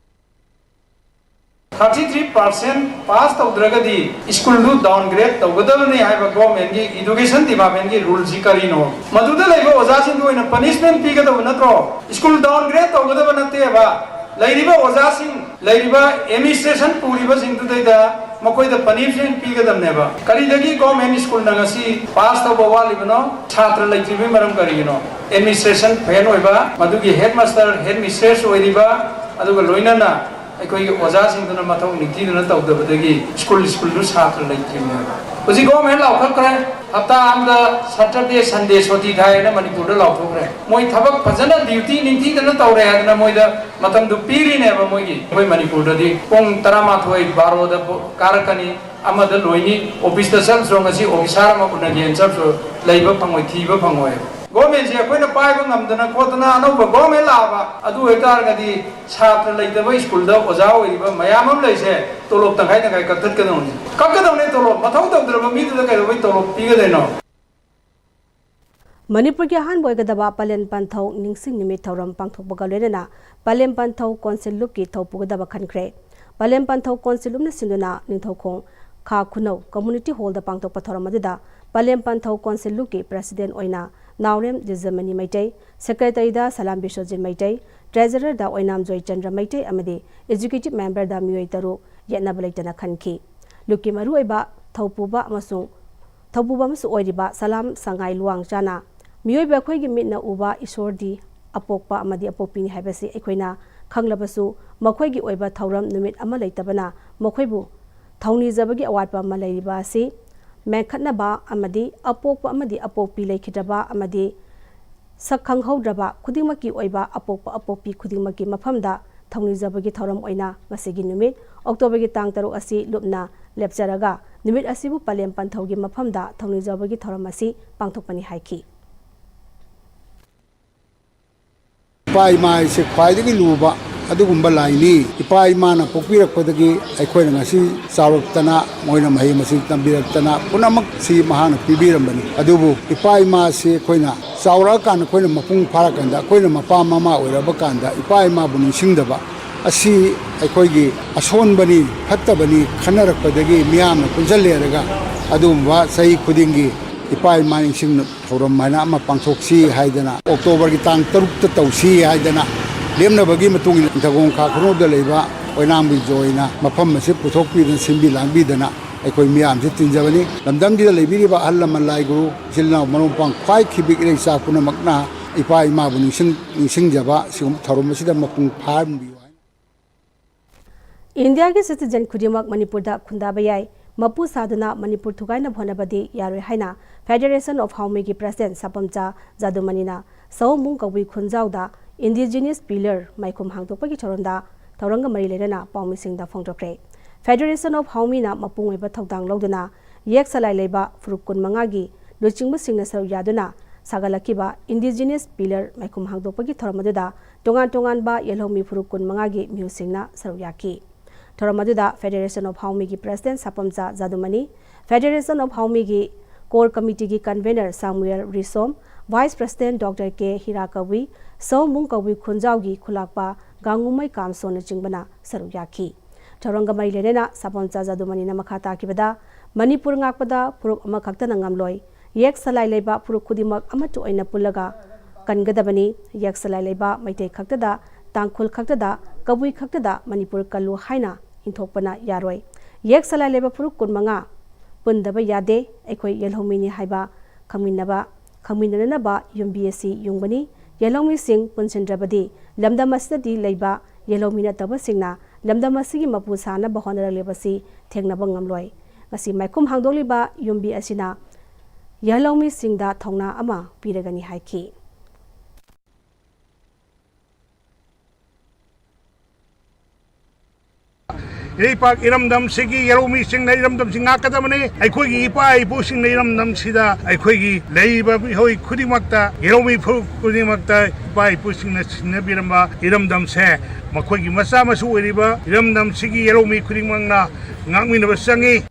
ꯊꯥꯔꯇꯤ ꯊ꯭ꯔꯤ ꯄꯥꯔꯁꯦꯟ ꯄꯥꯁ ꯇꯧꯗ꯭ꯔꯒꯗꯤ ꯁ꯭ꯀꯨꯜꯗꯨ ꯗꯥꯎꯟꯒ꯭ꯔꯦꯗ ꯇꯧꯒꯗꯕꯅꯤ ꯍꯥꯏꯕ ꯒꯣꯔꯃꯦꯟꯒꯤ ꯏꯗꯨꯀꯦꯁꯟ ꯗꯤꯄꯥꯔꯠꯃꯦꯟꯒꯤ ꯔꯨꯜꯁꯤ ꯀꯔꯤꯅꯣ? ꯃꯗꯨꯗ ꯂꯩꯕ ꯑꯣꯖꯥꯁꯤꯡꯗꯨ ꯑꯣꯏꯅ ꯄꯅꯤꯁꯃꯦꯟ ꯄꯤꯒꯗꯕ ꯅꯠꯇ꯭ꯔꯣ? ꯁ꯭ꯀꯨꯜ ꯗꯥꯎꯟꯒ꯭ꯔꯦꯗ ꯇꯧꯒꯗꯕ ꯅꯠꯇꯦꯕ꯫ ꯂꯩꯔꯤꯕ ꯑꯣꯖꯥꯁꯤꯡ, ꯂꯩꯔꯤꯕ ꯑꯦꯗꯃꯤꯅꯤꯁꯇ꯭ꯔꯦꯁꯟ ꯄꯨꯔꯤꯕꯁꯤꯡꯗꯨꯗꯩꯗ ꯃꯈꯣꯏꯗ ꯄꯅꯤꯁꯃꯦꯟ ꯄꯤꯒꯗꯕꯅꯦꯕ꯫ ꯀꯔꯤꯗꯒꯤ ꯒꯣꯔꯃꯦꯟ ꯁ꯭ꯀꯨꯜꯅ ꯉꯁꯤ ꯄꯥꯁ ꯇꯧꯕ ꯋꯥꯠꯂꯤꯕꯅꯣ? ꯁꯥꯇ꯭ꯔ ꯂꯩꯇ꯭ꯔꯤꯕꯒꯤ ꯃꯔꯝ ꯀꯔꯤꯒꯤꯅꯣ? ꯑꯦꯗꯃꯤꯅꯤꯁꯇ꯭ꯔꯦꯁꯟ ꯐꯦꯜ ꯑꯣꯏꯕ, ꯃꯗꯨꯒꯤ ꯍꯦꯗ ꯃꯥꯁꯇꯔ, ꯍꯦꯗ ꯃꯤꯁꯇ꯭ꯔꯦꯁ ꯑꯣꯏꯔꯤꯕ, ꯑꯗꯨꯒ ꯂꯣꯏꯅꯅ ꯑꯩꯈꯣꯏꯒꯤ ꯑꯣꯖꯥꯁꯤꯡꯗꯨꯅ ꯃꯊꯧ ꯅꯤꯡꯊꯤꯗꯨꯅ ꯇꯧꯗꯕꯗꯒꯤ ꯁ꯭ꯀꯨꯜ ꯁ꯭ꯀꯨꯜꯗꯨ ꯁꯥꯇ꯭ꯔ ꯂꯩꯇ꯭ꯔꯤꯕꯅꯦꯕ꯫ ꯍꯧꯖꯤꯛ ꯒꯣꯔꯃꯦꯟ ꯂꯥꯎꯊꯠꯈ꯭ꯔꯦ, ꯍꯞꯇꯥ ꯑꯃꯗ ꯁꯇꯔꯗꯦ ꯁꯟꯗꯦ ꯁꯨꯇꯤ ꯊꯥꯏꯅ ꯃꯅꯤꯄꯨꯔꯗ ꯂꯥꯎꯊꯣꯛꯈ꯭ꯔꯦ꯫ ꯃꯣꯏ ꯊꯕꯛ ꯐꯖꯅ ꯗ꯭ꯌꯨꯇꯤ ꯅꯤꯡꯊꯤꯗꯅ ꯇꯧꯔꯦ ꯍꯥꯏꯗꯅ ꯃꯣꯏꯗ ꯃꯇꯝꯗꯨ ꯄꯤꯔꯤꯅꯦꯕ꯫ ꯃꯣꯏꯒꯤ, ꯑꯩꯈꯣꯏ ꯃꯅꯤꯄꯨꯔꯗꯗꯤ ꯄꯨꯡ ꯇꯔꯥꯃꯥꯊꯣꯏ ꯕꯥꯔꯣꯗ ꯄꯣ-, ꯀꯥꯔꯛꯀꯅꯤ, ꯑꯃꯗ ꯂꯣꯏꯅꯤ, ꯑꯣꯐꯤꯁꯇ ꯆꯠꯂꯨꯆꯣ, ꯉꯁꯤ ꯑꯣꯐꯤꯁꯥꯔ ꯑꯃ ꯎꯅꯒꯦꯅ ꯆꯠꯂꯨꯆꯣ, ꯂꯩꯕ ꯐꯪꯉꯣꯏ, ꯊꯤꯕ ꯐꯪꯉꯣꯏ꯫ ꯒꯣꯔꯃꯦꯟꯁꯦ ꯑꯩꯈꯣꯏꯅ ꯄꯥꯏꯕ ꯉꯝꯗꯅ ꯈꯣꯠꯇꯅ ꯑꯅꯧꯕ ꯒꯣꯔꯃꯦꯟ ꯂꯥꯛꯑꯕ, ꯑꯗꯨ ꯑꯣꯏꯇꯥꯔꯒꯗꯤ ꯁꯥꯇ꯭ꯔ ꯂꯩꯇꯕ ꯁ꯭ꯀꯨꯜꯗ ꯑꯣꯖꯥ ꯑꯣꯏꯔꯤꯕ ꯃꯌꯥꯝ ꯑꯃ ꯂꯩꯁꯦ ꯇꯣꯂꯣꯞ ꯇꯪꯈꯥꯏ ꯇꯪꯈꯥꯏ ꯀꯛꯊꯠꯀꯗꯧꯅꯤ꯫ ꯀꯛꯀꯗꯧꯅꯦ ꯇꯣꯂꯣꯞ꯫ ꯃꯊꯧ ꯇꯧꯗ꯭ꯔꯕ ꯃꯤꯗꯨꯗ ꯀꯩꯗꯧꯕꯩ ꯇꯣꯂꯣꯞ ꯄꯤꯒꯗꯣꯏꯅꯣ? ꯃꯅꯤꯄꯨꯔꯒꯤ ꯑꯍꯥꯟꯕ ꯑꯣꯏꯒꯗꯕ ꯄꯂꯦꯝ ꯄꯟꯊꯧ ꯅꯤꯡꯁꯤꯡ ꯅꯨꯃꯤꯠ ꯊꯧꯔꯝ ꯄꯥꯡꯊꯣꯛꯄꯒ ꯂꯣꯏꯅꯅ ꯄꯂꯦꯝ ꯄꯟꯊꯧ ꯀꯣꯟꯁꯤꯜ ꯂꯨꯞꯀꯤ ꯊꯧꯄꯨꯒꯗꯕ ꯈꯟꯈ꯭ꯔꯦ꯫ ꯄꯂꯦꯝ ꯄꯟꯊꯧ ꯀꯣꯟꯁꯤꯜ ꯂꯨꯞꯅ ꯁꯤꯟꯗꯨꯅ ꯅꯤꯡꯊꯧꯈꯣꯡ ꯈꯥ ꯈꯨꯅꯧ ꯀꯝꯃꯨꯅꯤꯇꯤ ꯍꯣꯜꯗ ꯄꯥꯡꯊꯣꯛꯄ ꯊꯧꯔꯝ ꯑꯗꯨꯗ ꯄꯂꯦꯝ ꯄꯟꯊꯧ ꯀꯣꯟꯁꯤꯜ ꯂꯨꯞꯀꯤ ꯄ꯭ꯔꯁꯤꯗꯦꯟ ꯑꯣꯏꯅ ꯅꯥꯎꯔꯦꯝ ꯖꯤꯖꯃꯅꯤ ꯃꯩꯇꯩ, ꯁꯦꯀ꯭ꯔꯦꯇꯔꯤꯗ ꯁꯂꯥꯝ ꯕꯤꯁ꯭ꯋꯖꯤꯠ ꯃꯩꯇꯩ, ꯇ꯭ꯔꯦꯖꯔꯔꯗ ꯑꯣꯏꯅꯥꯝ ꯖꯣꯏꯆꯟꯗ꯭ꯔ ꯃꯩꯇꯩ ꯑꯃꯗꯤ ꯑꯦꯛꯖꯤꯀ꯭ꯌꯨꯇꯤꯚ ꯃꯦꯝꯕꯔꯗ ꯃꯤꯑꯣꯏ ꯇꯔꯨꯛ ꯌꯦꯠꯅꯕ ꯂꯩꯇꯅ ꯈꯟꯈꯤ꯫ ꯂꯨꯞꯀꯤ ꯃꯔꯨꯑꯣꯏꯕ ꯊꯧꯄꯨꯕ ꯑꯃꯁꯨꯡ ꯊꯧꯄꯨꯕ ꯑꯃꯁꯨ ꯑꯣꯏꯔꯤꯕ ꯁꯂꯥꯝ ꯁꯉꯥꯏ ꯂꯨꯋꯥꯡꯆꯥꯅ ꯃꯤꯑꯣꯏꯕ ꯑꯩꯈꯣꯏꯒꯤ ꯃꯤꯠꯅ ꯎꯕ ꯏꯁꯣꯔꯗꯤ ꯑꯄꯣꯛꯄ ꯑꯃꯗꯤ ꯑꯄꯣꯛꯄꯤꯅꯤ ꯍꯥꯏꯕꯁꯤ ꯑꯩꯈꯣꯏꯅ ꯈꯪꯂꯕꯁꯨ, ꯃꯈꯣꯏꯒꯤ ꯑꯣꯏꯕ ꯊꯧꯔꯝ ꯅꯨꯃꯤꯠ ꯑꯃ ꯂꯩꯇꯕꯅ ꯃꯈꯣꯏꯕꯨ ꯊꯧꯅꯤꯖꯕꯒꯤ ꯑꯋꯥꯠꯄ ꯑꯃ ꯂꯩꯔꯤꯕ ꯑꯁꯤ ꯃꯦꯟꯈꯠꯅꯕ ꯑꯃꯗꯤ ꯑꯄꯣꯛꯄ ꯑꯃꯗꯤ ꯑꯄꯣꯛꯄꯤ ꯂꯩꯈꯤꯗ꯭ꯔꯕ ꯑꯃꯗꯤ ꯁꯛ ꯈꯪꯍꯧꯗ꯭ꯔꯕ ꯈꯨꯗꯤꯡꯃꯛꯀꯤ ꯑꯣꯏꯕ ꯑꯄꯣꯛꯄ ꯑꯄꯣꯛꯄꯤ ꯈꯨꯗꯤꯡꯃꯛꯀꯤ ꯃꯐꯝꯗ ꯊꯧꯅꯤꯖꯕꯒꯤ ꯊꯧꯔꯝ ꯑꯣꯏꯅ ꯉꯁꯤꯒꯤ ꯅꯨꯃꯤꯠ, ꯑꯣꯛꯇꯣꯕꯔꯒꯤ ꯇꯥꯡ ꯇꯔꯨꯛ ꯑꯁꯤ ꯂꯨꯞꯅ ꯂꯦꯞꯆꯔꯒ, ꯅꯨꯃꯤꯠ ꯑꯁꯤꯕꯨ ꯄꯂꯦꯝ ꯄꯟꯊꯧꯒꯤ ꯃꯐꯝꯗ ꯊꯧꯅꯤꯖꯕꯒꯤ ꯊꯧꯔꯝ ꯑꯁꯤ ꯄꯥꯡꯊꯣꯛꯄꯅꯤ ꯍꯥꯏꯈꯤ꯫ ꯏꯄꯥ ꯏꯃꯥ ꯍꯥꯏꯁꯦ ꯈ꯭ꯋꯥꯏꯗꯒꯤ ꯂꯨꯕ ꯑꯗꯨꯒꯨꯝꯕ ꯂꯥꯏꯅꯤ꯫ ꯏꯄꯥ ꯏꯃꯥꯅ ꯄꯣꯛꯄꯤꯔꯛꯄꯗꯒꯤ ꯑꯩꯈꯣꯏꯅ ꯉꯁꯤ ꯆꯥꯎꯔꯛꯇꯅ, ꯃꯣꯏꯅ ꯃꯍꯩ ꯃꯁꯤꯡ ꯇꯝꯕꯤꯔꯛꯇꯅ, ꯄꯨꯝꯅꯃꯛꯁꯤ ꯃꯍꯥꯛꯅ ꯄꯤꯕꯤꯔꯝꯕꯅꯤ꯫ ꯑꯗꯨꯕꯨ ꯏꯄꯥ ꯏꯃꯥꯁꯤ ꯑꯩꯈꯣꯏꯅ ꯆꯥꯎꯔꯛꯑꯀꯥꯟꯗ, ꯑꯩꯈꯣꯏꯅ ꯃꯄꯨꯡ ꯐꯥꯔꯀꯥꯟꯗ, ꯑꯩꯈꯣꯏꯅ ꯃꯄꯥ ꯃꯃꯥ ꯑꯣꯏꯔꯕ ꯀꯥꯟꯗ ꯏꯄꯥ ꯏꯃꯥꯕꯨ ꯅꯤꯡꯁꯤꯡꯗꯕ ꯑꯁꯤ ꯑꯩꯈꯣꯏꯒꯤ ꯑꯁꯣꯟꯕꯅꯤ, ꯐꯠꯇꯕꯅꯤ ꯈꯟꯅꯔꯛꯄꯗꯒꯤ ꯃꯤꯌꯥꯝꯅ ꯄꯨꯟꯁꯤꯜꯂꯦꯔꯒ ꯑꯗꯨꯒꯨꯝꯕ ꯆꯍꯤ ꯈꯨꯗꯤꯡꯒꯤ ꯏꯄꯥ ꯏꯃꯥ ꯅꯤꯡꯁꯤꯡ ꯊꯧꯔꯝ ꯍꯥꯏꯅ ꯑꯃ ꯄꯥꯡꯊꯣꯛꯁꯤ ꯍꯥꯏꯗꯅ ꯑꯣꯛꯇꯣꯕꯔꯒꯤ ꯇꯥꯡ ꯇꯔꯨꯛꯇ ꯇꯧꯁꯤ ꯍꯥꯏꯗꯅ ꯂꯦꯞꯅꯕꯒꯤ ꯃꯇꯨꯡ ꯏꯟꯅ ꯅꯤꯡꯊꯧꯈꯣꯡ ꯈꯥ ꯈꯨꯅꯧꯗ ꯂꯩꯕ ꯑꯣꯏꯅꯥꯝꯒꯤ ꯖꯣꯏꯅ ꯃꯐꯝ ꯑꯁꯤ ꯄꯨꯊꯣꯛꯄꯤꯗꯨꯅ ꯁꯤꯟꯕꯤ ꯂꯥꯡꯕꯤꯗꯅ ꯑꯩꯈꯣꯏ ꯃꯤꯌꯥꯝꯁꯤ ꯇꯤꯟꯖꯕꯅꯤ꯫ ꯂꯝꯗꯝꯁꯤꯗ ꯂꯩꯕꯤꯔꯤꯕ ꯑꯍꯜ ꯂꯃꯟ, ꯂꯥꯏ ꯒꯨꯔꯨ, ꯏꯆꯤꯜ ꯏꯅꯥꯎ, ꯃꯔꯨꯞ ꯃꯄꯥꯡ, ꯈ꯭ꯋꯥꯏ ꯈꯤꯕꯤꯛ ꯏꯔꯩꯆꯥ ꯄꯨꯝꯅꯃꯛꯅ ꯏꯄꯥ ꯏꯃꯥꯕꯨ ꯅꯤꯡꯁꯤꯡ-, ꯅꯤꯡꯁꯤꯡꯖꯕ ꯁꯤꯒꯨꯝꯕ ꯊꯧꯔꯝ ꯑꯁꯤꯗ ꯃꯄꯨꯡ ꯐꯥꯍꯟꯕꯤꯌꯨ ꯍꯥꯏꯅ꯫ ꯏꯟꯗꯤꯌꯥꯒꯤ citizen ꯈꯨꯗꯤꯡꯃꯛ ꯃꯅꯤꯄꯨꯔꯗ ꯈꯨꯟꯗꯥꯕ ꯌꯥꯏ, ꯃꯄꯨ ꯁꯥꯗꯨꯅ ꯃꯅꯤꯄꯨꯔ ꯊꯨꯒꯥꯏꯅꯕ ꯍꯣꯠꯅꯕꯗꯤ ꯌꯥꯔꯣꯏ ꯍꯥꯏꯅ Federation of ꯍꯥꯎꯃꯤꯒꯤ president ꯁꯥꯄꯝꯆꯥ ꯖꯥꯗꯨꯃꯅꯤꯅ ꯁꯑꯣꯝꯕꯨꯡ ꯀꯕꯨꯏ ꯈꯨꯟꯖꯥꯎꯗ indigenous pillar ꯃꯥꯏꯈꯨꯝ ꯍꯥꯡꯗꯣꯛꯄꯒꯤ ꯊꯧꯔꯝꯗ ꯊꯧꯔꯝꯒ ꯃꯔꯤ ꯂꯩꯅꯅ ꯄꯥꯎꯃꯤꯁꯤꯡꯗ ꯐꯣꯡꯗꯣꯛꯈ꯭ꯔꯦ꯫ Federation of ꯍꯥꯎꯃꯤꯅ ꯃꯄꯨꯡ ꯑꯣꯏꯕ ꯊꯧꯗꯥꯡ ꯂꯧꯗꯨꯅ ꯌꯦꯛ ꯁꯂꯥꯏ ꯂꯩꯕ ꯐꯨꯔꯨꯞ ꯀꯨꯟꯃꯉꯥꯒꯤ ꯂꯨꯆꯤꯡꯕꯁꯤꯡꯅ ꯁꯔꯨꯛ ꯌꯥꯗꯨꯅ ꯁꯥꯒꯠꯂꯛꯈꯤꯕ indigenous pillar ꯃꯥꯏꯈꯨꯝ ꯍꯥꯡꯗꯣꯛꯄꯒꯤ ꯊꯧꯔꯝ ꯑꯗꯨꯗ ꯇꯣꯉꯥꯟ ꯇꯣꯉꯥꯟꯕ ꯌꯦꯜꯍꯧꯃꯤ ꯐꯨꯔꯨꯞ ꯀꯨꯟꯃꯉꯥꯒꯤ ꯃꯤꯍꯨꯠꯁꯤꯡꯅ ꯁꯔꯨꯛ ꯌꯥꯈꯤ꯫ ꯊꯧꯔꯝ ꯑꯗꯨꯗ Federation of ꯍꯥꯎꯃꯤꯒꯤ president Sapamcha Jadumani, Federation of ꯍꯥꯎꯃꯤꯒꯤ core committeeꯒꯤ convener Samuel Risom, vice president doctor K Hira Kabui, Saombung Kabui ꯈꯨꯟꯖꯥꯎꯒꯤ ꯈꯨꯂꯥꯛꯄ ꯒꯥꯡꯉꯨꯃꯩ ꯀꯥꯝꯁꯣꯟꯅꯆꯤꯡꯕꯅ ꯁꯔꯨꯛ ꯌꯥꯈꯤ꯫ ꯊꯧꯔꯝꯒ ꯃꯔꯤ ꯂꯩꯅꯅ ꯁꯥꯄꯝꯆꯥ ꯖꯥꯗꯨꯃꯅꯤꯅ ꯃꯈꯥ ꯇꯥꯈꯤꯕꯗ, ꯃꯅꯤꯄꯨꯔ ꯉꯥꯛꯄꯗ ꯐꯨꯔꯨꯞ ꯑꯃꯈꯛꯇꯅ ꯉꯝꯂꯣꯏ꯫ ꯌꯦꯛ ꯁꯂꯥꯏ ꯂꯩꯕ ꯐꯨꯔꯨꯞ ꯈꯨꯗꯤꯡꯃꯛ ꯑꯃꯠꯇ ꯑꯣꯏꯅ ꯄꯨꯜꯂꯒ ꯀꯟꯒꯗꯕꯅꯤ꯫ ꯌꯦꯛ ꯁꯂꯥꯏ ꯂꯩꯕ ꯃꯩꯇꯩ ꯈꯛꯇꯗ, ꯇꯥꯡꯈꯨꯜ ꯈꯛꯇꯗ, ꯀꯕꯨꯏ ꯈꯛꯇꯗ ꯃꯅꯤꯄꯨꯔ ꯀꯜꯂꯨ ꯍꯥꯏꯅ ꯏꯟꯊꯣꯛꯄꯅ ꯌꯥꯔꯣꯏ꯫ ꯌꯦꯛ ꯁꯂꯥꯏ ꯂꯩꯕ ꯐꯨꯔꯨꯞ ꯀꯨꯟꯃꯉꯥ ꯄꯨꯟꯗꯕ ꯌꯥꯗꯦ꯫ ꯑꯩꯈꯣꯏ ꯌꯦꯜꯍꯧꯃꯤꯅꯤ ꯍꯥꯏꯕ ꯈꯪꯃꯤꯟꯅꯕ, ꯈꯪꯃꯤꯟꯅꯅꯕ ꯌꯨꯝꯕꯤ ꯑꯁꯤ ꯌꯨꯡꯕꯅꯤ꯫ ꯌꯦꯜꯍꯧꯃꯤꯁꯤꯡ ꯄꯨꯟꯁꯤꯟꯗ꯭ꯔꯕꯗꯤ ꯂꯝꯗꯝ ꯑꯁꯤꯗꯗꯤ ꯂꯩꯕ ꯌꯦꯜꯍꯧꯃꯤ ꯅꯠꯇꯕꯁꯤꯡꯅ ꯂꯝꯗꯝ ꯑꯁꯤꯒꯤ ꯃꯄꯨ ꯁꯥꯅꯕ ꯍꯣꯠꯅꯔꯛꯂꯤꯕꯁꯤ ꯊꯦꯡꯅꯕ ꯉꯝꯂꯣꯏ꯫ ꯉꯁꯤ ꯃꯥꯏꯈꯨꯝ ꯍꯥꯡꯗꯣꯛꯂꯤꯕ ꯌꯨꯝꯕꯤ ꯑꯁꯤꯅ ꯌꯦꯜꯍꯧꯃꯤꯁꯤꯡꯗ ꯊꯧꯅꯥ ꯑꯃ ꯄꯤꯔꯒꯅꯤ ꯍꯥꯏꯈꯤ꯫ ꯏꯔꯩꯄꯥꯛ ꯏꯔꯝꯗꯝꯁꯤꯒꯤ ꯌꯦꯜꯍꯧꯃꯤꯁꯤꯡꯅ ꯏꯔꯝꯗꯝꯁꯤ ꯉꯥꯛꯀꯗꯕꯅꯤ꯫ ꯑꯩꯈꯣꯏꯒꯤ ꯏꯄꯥ ꯏꯄꯨꯁꯤꯡꯅ ꯏꯔꯝꯗꯝꯁꯤꯗ ꯑꯩꯈꯣꯏꯒꯤ ꯂꯩꯔꯤꯕ ꯃꯤꯑꯣꯏ ꯈꯨꯗꯤꯡꯃꯛꯇ, ꯌꯦꯜꯍꯧꯃꯤ ꯐꯨꯔꯨꯞ ꯈꯨꯗꯤꯡꯃꯛꯇ ꯏꯄꯥ ꯏꯄꯨꯁꯤꯡꯅ ꯁꯤꯟꯅꯕꯤꯔꯝꯕ ꯏꯔꯝꯗꯝꯁꯦ ꯃꯈꯣꯏꯒꯤ ꯃꯆꯥ ꯃꯁꯨ ꯑꯣꯏꯔꯤꯕ ꯏꯔꯝꯗꯝꯁꯤꯒꯤ ꯌꯦꯜꯍꯧꯃꯤ ꯈꯨꯗꯤꯡꯃꯛꯅ ꯉꯥꯛꯃꯤꯟꯅꯕ ꯆꯪꯏ꯫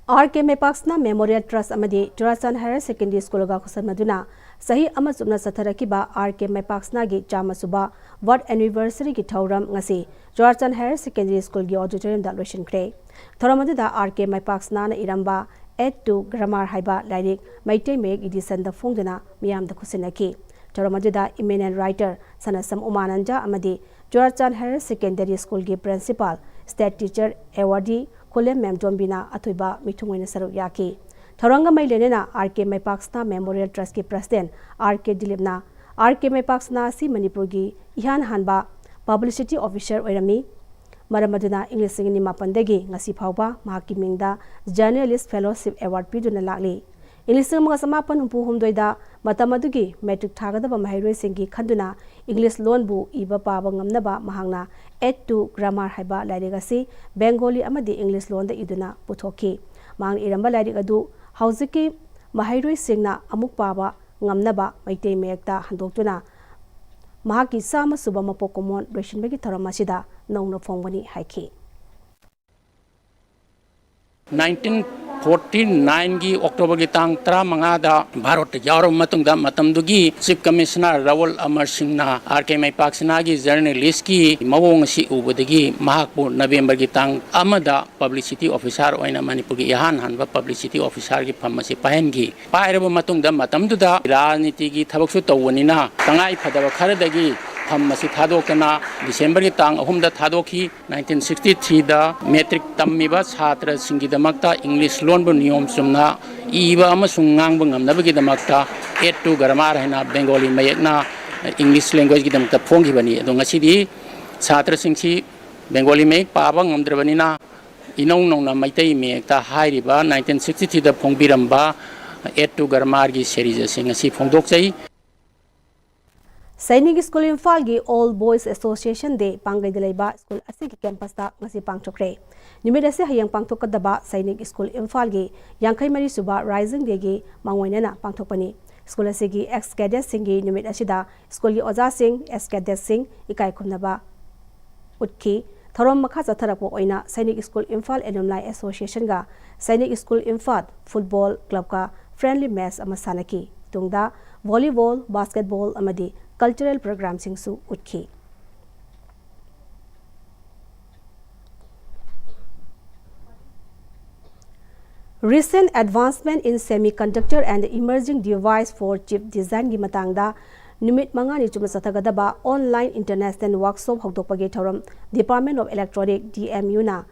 ꯑꯥꯔ ꯀꯦ ꯃꯩꯄꯥꯛꯁꯅꯥ Memorial Trust ꯑꯃꯗꯤ ꯆꯨꯔꯥꯆꯥꯟ Higher Secondary Schoolꯒ ꯈꯨꯠꯁꯝꯅꯗꯨꯅ ꯆꯍꯤ ꯑꯃ ꯆꯨꯞꯅ ꯆꯠꯊꯔꯛꯈꯤꯕ ꯑꯥꯔ ꯀꯦ ꯃꯩꯄꯥꯛꯁꯅꯥꯒꯤ ꯆꯥꯝꯃ ꯁꯨꯕ birth anniversaryꯒꯤ ꯊꯧꯔꯝ ꯉꯁꯤ ꯆꯨꯔꯥꯆꯥꯟ Higher Secondary Schoolꯒꯤ auditoriumꯗ ꯂꯣꯏꯁꯤꯟꯈ꯭ꯔꯦ꯫ ꯊꯧꯔꯝ ꯑꯗꯨꯗ ꯑꯥꯔ ꯀꯦ ꯃꯩꯄꯥꯛꯁꯅꯥꯅ ꯏꯔꯝꯕ Aid to Grammar ꯍꯥꯏꯕ ꯂꯥꯏꯔꯤꯛ ꯃꯩꯇꯩ ꯃꯌꯦꯛ editionꯗ ꯐꯣꯡꯗꯨꯅ ꯃꯤꯌꯥꯝꯗ ꯈꯨꯠꯁꯤꯟꯅꯈꯤ꯫ ꯊꯧꯔꯝ ꯑꯗꯨꯗ eminent writer ꯁꯅꯥꯁꯝ ꯎꯃꯥꯅꯟꯗ ꯑꯃꯗꯤ ꯆꯨꯔꯥꯆꯥꯟ Higher Secondary Schoolꯒꯤ principal, state teacher awardee ꯈꯨꯂꯦꯝ ꯃꯦꯝꯗꯣꯝꯕꯤꯅ ꯑꯊꯣꯏꯕ ꯃꯤꯊꯨꯡ ꯑꯣꯏꯅ ꯁꯔꯨꯛ ꯌꯥꯈꯤ꯫ ꯊꯧꯔꯝꯒ ꯃꯔꯤ ꯂꯩꯅꯅ ꯑꯥꯔ ꯀꯦ ꯃꯩꯄꯥꯛꯁꯅꯥ Memorial Trustꯀꯤ president ꯑꯥꯔ ꯀꯦ ꯗꯤꯂꯤꯞꯅ ꯑꯥꯔ ꯀꯦ ꯃꯩꯄꯥꯛꯁꯅꯥ ꯑꯁꯤ ꯃꯅꯤꯄꯨꯔꯒꯤ ꯏꯍꯥꯟ ꯍꯥꯟꯕ Publicity Officer ꯑꯣꯏꯔꯝꯃꯤ꯫ ꯃꯔꯝ ꯑꯗꯨꯅ ꯏꯪ ꯂꯤꯁꯤꯡ ꯑꯅꯤ ꯃꯥꯄꯟꯗꯒꯤ ꯉꯁꯤ ꯐꯥꯎꯕ ꯃꯍꯥꯛꯀꯤ ꯃꯤꯡꯗ Journalist Fellowship Award ꯄꯤꯗꯨꯅ ꯂꯥꯛꯂꯤ꯫ ꯏꯪ ꯂꯤꯁꯤꯡ ꯑꯃꯒ ꯆꯃꯥꯄꯟ ꯍꯨꯝꯐꯨ ꯍꯨꯝꯗꯣꯏꯗ ꯃꯇꯝ ꯑꯗꯨꯒꯤ ꯃꯦꯇ꯭ꯔꯤꯛ ꯊꯥꯒꯗꯕ ꯃꯍꯩꯔꯣꯏꯁꯤꯡꯒꯤ ꯈꯟꯗꯨꯅ ꯏꯪꯂꯤꯁ ꯂꯣꯟꯕꯨ ꯏꯕ ꯄꯥꯕ ꯉꯝꯅꯕ ꯃꯍꯥꯛꯅ Aid to Grammar ꯍꯥꯏꯕ ꯂꯥꯏꯔꯤꯛ ꯑꯁꯤ ꯕꯦꯡꯒꯣꯂꯤ ꯑꯃꯗꯤ ꯏꯪꯂꯤꯁ ꯂꯣꯟꯗ ꯏꯗꯨꯅ ꯄꯨꯊꯣꯛꯈꯤ꯫ ꯃꯍꯥꯛꯅ ꯏꯔꯝꯕ ꯂꯥꯏꯔꯤꯛ ꯑꯗꯨ ꯍꯧꯖꯤꯛꯀꯤ ꯃꯍꯩꯔꯣꯏꯁꯤꯡꯅ ꯑꯃꯨꯛ ꯄꯥꯕ ꯉꯝꯅꯕ ꯃꯩꯇꯩ ꯃꯌꯦꯛꯇ ꯍꯟꯗꯣꯛꯇꯨꯅ ꯃꯍꯥꯛꯀꯤ ꯆꯥꯝꯃ ꯁꯨꯕ ꯃꯄꯣꯛ ꯀꯨꯝꯑꯣꯟ ꯂꯣꯏꯁꯤꯟꯕꯒꯤ ꯊꯧꯔꯝ ꯑꯁꯤꯗ ꯅꯧꯅ ꯐꯣꯡꯕꯅꯤ ꯍꯥꯏꯈꯤ꯫ ꯅꯥꯏꯟꯇꯤꯟ ꯐꯣꯔꯇꯤ ꯅꯥꯏꯟꯒꯤ ꯑꯣꯛꯇꯣꯕꯔꯒꯤ ꯇꯥꯡ ꯇꯔꯥꯃꯉꯥꯗ ꯚꯥꯔꯣꯠꯇ ꯌꯥꯎꯔꯕ ꯃꯇꯨꯡꯗ, ꯃꯇꯝꯗꯨꯒꯤ ꯆꯤꯐ ꯀꯃꯤꯁꯅꯔ ꯔꯥꯋꯜ ꯑꯃꯔ ꯁꯤꯡꯅ ꯑꯥꯔ ꯀꯦ ꯃꯩꯄꯥꯛꯁꯤꯅꯥꯒꯤ ꯖꯔꯅꯦꯂꯤꯁꯀꯤ ꯃꯑꯣꯡ ꯑꯁꯤ ꯎꯕꯗꯒꯤ ꯃꯍꯥꯛꯄꯨ ꯅꯕꯦꯝꯕꯔꯒꯤ ꯇꯥꯡ ꯑꯃꯗ ꯄꯕ꯭ꯂꯤꯁꯤꯇꯤ ꯑꯣꯐꯤꯁꯥꯔ ꯑꯣꯏꯅ ꯃꯅꯤꯄꯨꯔꯒꯤ ꯏꯍꯥꯟ ꯍꯥꯟꯕ ꯄꯕ꯭ꯂꯤꯁꯤꯇꯤ ꯑꯣꯐꯤꯁꯥꯔꯒꯤ ꯐꯝ ꯑꯁꯤ ꯄꯥꯏꯍꯟꯈꯤ꯫ ꯄꯥꯏꯔꯕ ꯃꯇꯨꯡꯗ, ꯃꯇꯝꯗꯨꯗ ꯔꯥꯖꯅꯤꯇꯤꯒꯤ ꯊꯕꯛꯁꯨ ꯇꯧꯕꯅꯤꯅ, ꯇꯉꯥꯏ ꯐꯗꯕ ꯈꯔꯗꯒꯤ ꯐꯝ ꯑꯁꯤ ꯊꯥꯗꯣꯛꯇꯅ ꯗꯤꯁꯦꯝꯕꯔꯒꯤ ꯇꯥꯡ ꯑꯍꯨꯝꯗ ꯊꯥꯗꯣꯛꯈꯤ꯫ ꯅꯥꯏꯟꯇꯤꯟ ꯁꯤꯛꯁꯇꯤ ꯊ꯭ꯔꯤꯗ ꯃꯦꯇ꯭ꯔꯤꯛ ꯇꯝꯃꯤꯕ ꯁꯥꯇ꯭ꯔꯁꯤꯡꯒꯤꯗꯃꯛꯇ ꯏꯪꯂꯤꯁ ꯂꯣꯟꯕ ꯅꯤꯌꯣꯝ ꯆꯨꯝꯅ ꯏꯕ ꯑꯃꯁꯨꯡ ꯉꯥꯡꯕ ꯉꯝꯅꯕꯒꯤꯗꯃꯛꯇ Aid to Grammar ꯍꯥꯏꯅ ꯕꯦꯡꯒꯣꯂꯤ ꯃꯌꯦꯛꯅ ꯏꯪꯂꯤꯁ ꯂꯦꯡꯒ꯭ꯋꯦꯖꯀꯤꯗꯃꯛꯇ ꯐꯣꯡꯈꯤꯕꯅꯤ꯫ ꯑꯗꯣ ꯉꯁꯤꯗꯤ ꯁꯥꯇ꯭ꯔꯁꯤꯡꯁꯤ ꯕꯦꯡꯒꯣꯂꯤ ꯃꯌꯦꯛ ꯄꯥꯕ ꯉꯝꯗ꯭ꯔꯕꯅꯤꯅ, ꯏꯅꯧ ꯅꯧꯅ ꯃꯩꯇꯩ ꯃꯌꯦꯛꯇ ꯍꯥꯏꯔꯤꯕ ꯅꯥꯏꯟꯇꯤꯟ ꯁꯤꯛꯁꯇꯤ ꯊ꯭ꯔꯤꯗ ꯐꯣꯡꯕꯤꯔꯝꯕ Aid to Grammar ꯒꯤ series ꯑꯁꯤ ꯉꯁꯤ ꯐꯣꯡꯗꯣꯛꯆꯩ꯫ ꯁꯩꯅꯤꯛ ꯁ꯭ꯀꯨꯜ ꯏꯝꯐꯥꯜꯒꯤ All Boys Association Day ꯄꯥꯡꯒꯩꯗ ꯂꯩꯕ ꯁ꯭ꯀꯨꯜ ꯑꯁꯤꯒꯤ ꯀꯦꯝꯄꯁꯇ ꯉꯁꯤ ꯄꯥꯡꯊꯣꯛꯈ꯭ꯔꯦ꯫ ꯅꯨꯃꯤꯠ ꯑꯁꯤ ꯍꯌꯦꯡ ꯄꯥꯡꯊꯣꯛꯀꯗꯕ ꯁꯩꯅꯤꯛ ꯁ꯭ꯀꯨꯜ ꯏꯝꯐꯥꯜꯒꯤ ꯌꯥꯡꯈꯩ ꯃꯔꯤ ꯁꯨꯕ Rising Day ꯒꯤ ꯃꯥꯡꯑꯣꯏꯅꯅ ꯄꯥꯡꯊꯣꯛꯄꯅꯤ꯫ ꯁ꯭ꯀꯨꯜ ꯑꯁꯤꯒꯤ ex cadet ꯁꯤꯡꯒꯤ ꯅꯨꯃꯤꯠ ꯑꯁꯤꯗ ꯁ꯭ꯀꯨꯜꯒꯤ ꯑꯣꯖꯥꯁꯤꯡ, ex cadet ꯁꯤꯡ ꯏꯀꯥꯏ ꯈꯨꯝꯅꯕ ꯎꯠꯈꯤ꯫ ꯊꯧꯔꯝ ꯃꯈꯥ ꯆꯠꯊꯔꯛꯄ ꯑꯣꯏꯅ Sainik school Imphal Alumni Association ꯒ ꯁꯩꯅꯤꯛ ꯁ꯭ꯀꯨꯜ ꯏꯝꯐꯥꯜ ꯐꯨꯠꯕꯣꯜ ꯀ꯭ꯂꯕꯀ friendly match ꯑꯃ ꯁꯥꯟꯅꯈꯤ꯫ ꯇꯨꯡꯗ volleyball, basketball ꯑꯃꯗꯤ cultural program ꯁꯤꯡꯁꯨ ꯎꯠꯈꯤ꯫ Recent Advancement in Semiconductor and Emerging Device for Chip Design ꯒꯤ ꯃꯇꯥꯡꯗ ꯅꯨꯃꯤꯠ ꯃꯉꯥꯅꯤ ꯆꯨꯞꯅ ꯆꯠꯊꯒꯗꯕ online international workshop ꯍꯧꯗꯣꯛꯄꯒꯤ ꯊꯧꯔꯝ Department of Electronic, D M U ꯅ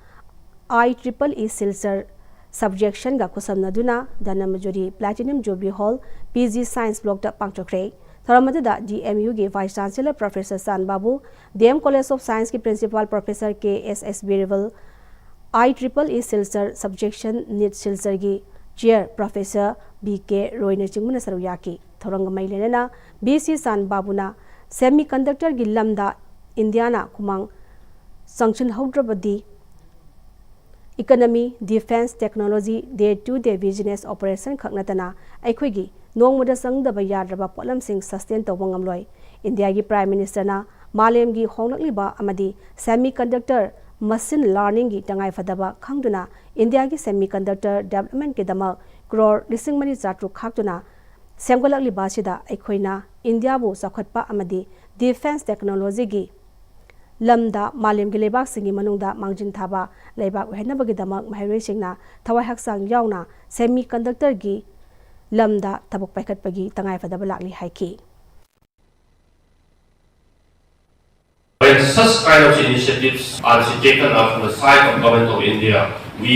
I triple E Silchar Subjection ꯒ ꯈꯨꯠꯁꯝꯅꯗꯨꯅ Dhanamanjuri Platinum Jubilee Hall, P G Science Block ꯇ ꯄꯥꯡꯊꯣꯛꯈ꯭ꯔꯦ꯫ ꯊꯧꯔꯝ ꯑꯗꯨꯗ D M U ꯒꯤ Vice Chancellor Professor ꯆꯥꯟ ꯕꯥꯕꯨ, D M College of Science ꯀꯤ Principal Professor K S S ꯕꯤꯔꯕꯜ, I triple E Silchar Subjection NEET Silchar ꯒꯤ Chair Professor B K ꯔꯣꯏꯅꯆꯤꯡꯕꯅ ꯁꯔꯨꯛ ꯌꯥꯈꯤ꯫ ꯊꯧꯔꯝꯒ ꯃꯔꯤ ꯂꯩꯅꯅ V C ꯆꯥꯟ ꯕꯥꯕꯨꯅ semiconductor ꯒꯤ ꯂꯝꯗ ꯏꯟꯗꯤꯌꯥꯅ ꯈꯨꯃꯥꯡ ꯆꯪꯁꯤꯟꯍꯧꯗ꯭ꯔꯕꯗꯤ economy, defense, technology, day to day business operation ꯈꯛ ꯅꯠꯇꯅ ꯑꯩꯈꯣꯏꯒꯤ ꯅꯣꯡꯃꯗ ꯆꯪꯗꯕ ꯌꯥꯗ꯭ꯔꯕ ꯄꯣꯠꯂꯝꯁꯤꯡ sustain ꯇꯧꯕ ꯉꯝꯂꯣꯏ꯫ ꯏꯟꯗꯤꯌꯥꯒꯤ Prime Minister ꯅ ꯃꯥꯂꯦꯝꯒꯤ ꯍꯣꯡꯂꯛꯂꯤꯕ ꯑꯃꯗꯤ semiconductor machine learning ꯒꯤ ꯇꯉꯥꯏꯐꯗꯕ ꯈꯪꯗꯨꯅ ꯏꯟꯗꯤꯌꯥꯒꯤ semiconductor development ꯀꯤꯗꯃꯛ ꯀ꯭ꯔꯣꯔ ꯂꯤꯁꯤꯡ ꯃꯔꯤ ꯆꯥꯇ꯭ꯔꯨꯛ ꯈꯥꯛꯇꯨꯅ ꯁꯦꯝꯒꯠꯂꯛꯂꯤꯕ ꯑꯁꯤꯗ ꯑꯩꯈꯣꯏꯅ ꯏꯟꯗꯤꯌꯥꯕꯨ ꯆꯥꯎꯈꯠꯄ ꯑꯃꯗꯤ defense technology ꯒꯤ ꯂꯝꯗ ꯃꯥꯂꯦꯝꯒꯤ ꯂꯩꯕꯥꯛꯁꯤꯡꯒꯤ ꯃꯅꯨꯡꯗ ꯃꯥꯡꯖꯤꯟ ꯊꯥꯕ ꯂꯩꯕꯥꯛ ꯑꯣꯏꯍꯟꯅꯕꯒꯤꯗꯃꯛ ꯃꯍꯩꯔꯣꯏꯁꯤꯡꯅ ꯊꯋꯥꯏ ꯍꯛꯆꯥꯡ ꯌꯥꯎꯅ semiconductor ꯒꯤ ꯂꯝꯗ ꯊꯕꯛ ꯄꯥꯏꯈꯠꯄꯒꯤ ꯇꯉꯥꯏꯐꯗꯕ ꯂꯥꯛꯂꯤ ꯍꯥꯏꯈꯤ꯫ When such kind of initiatives are taken up on the side of Government of India, we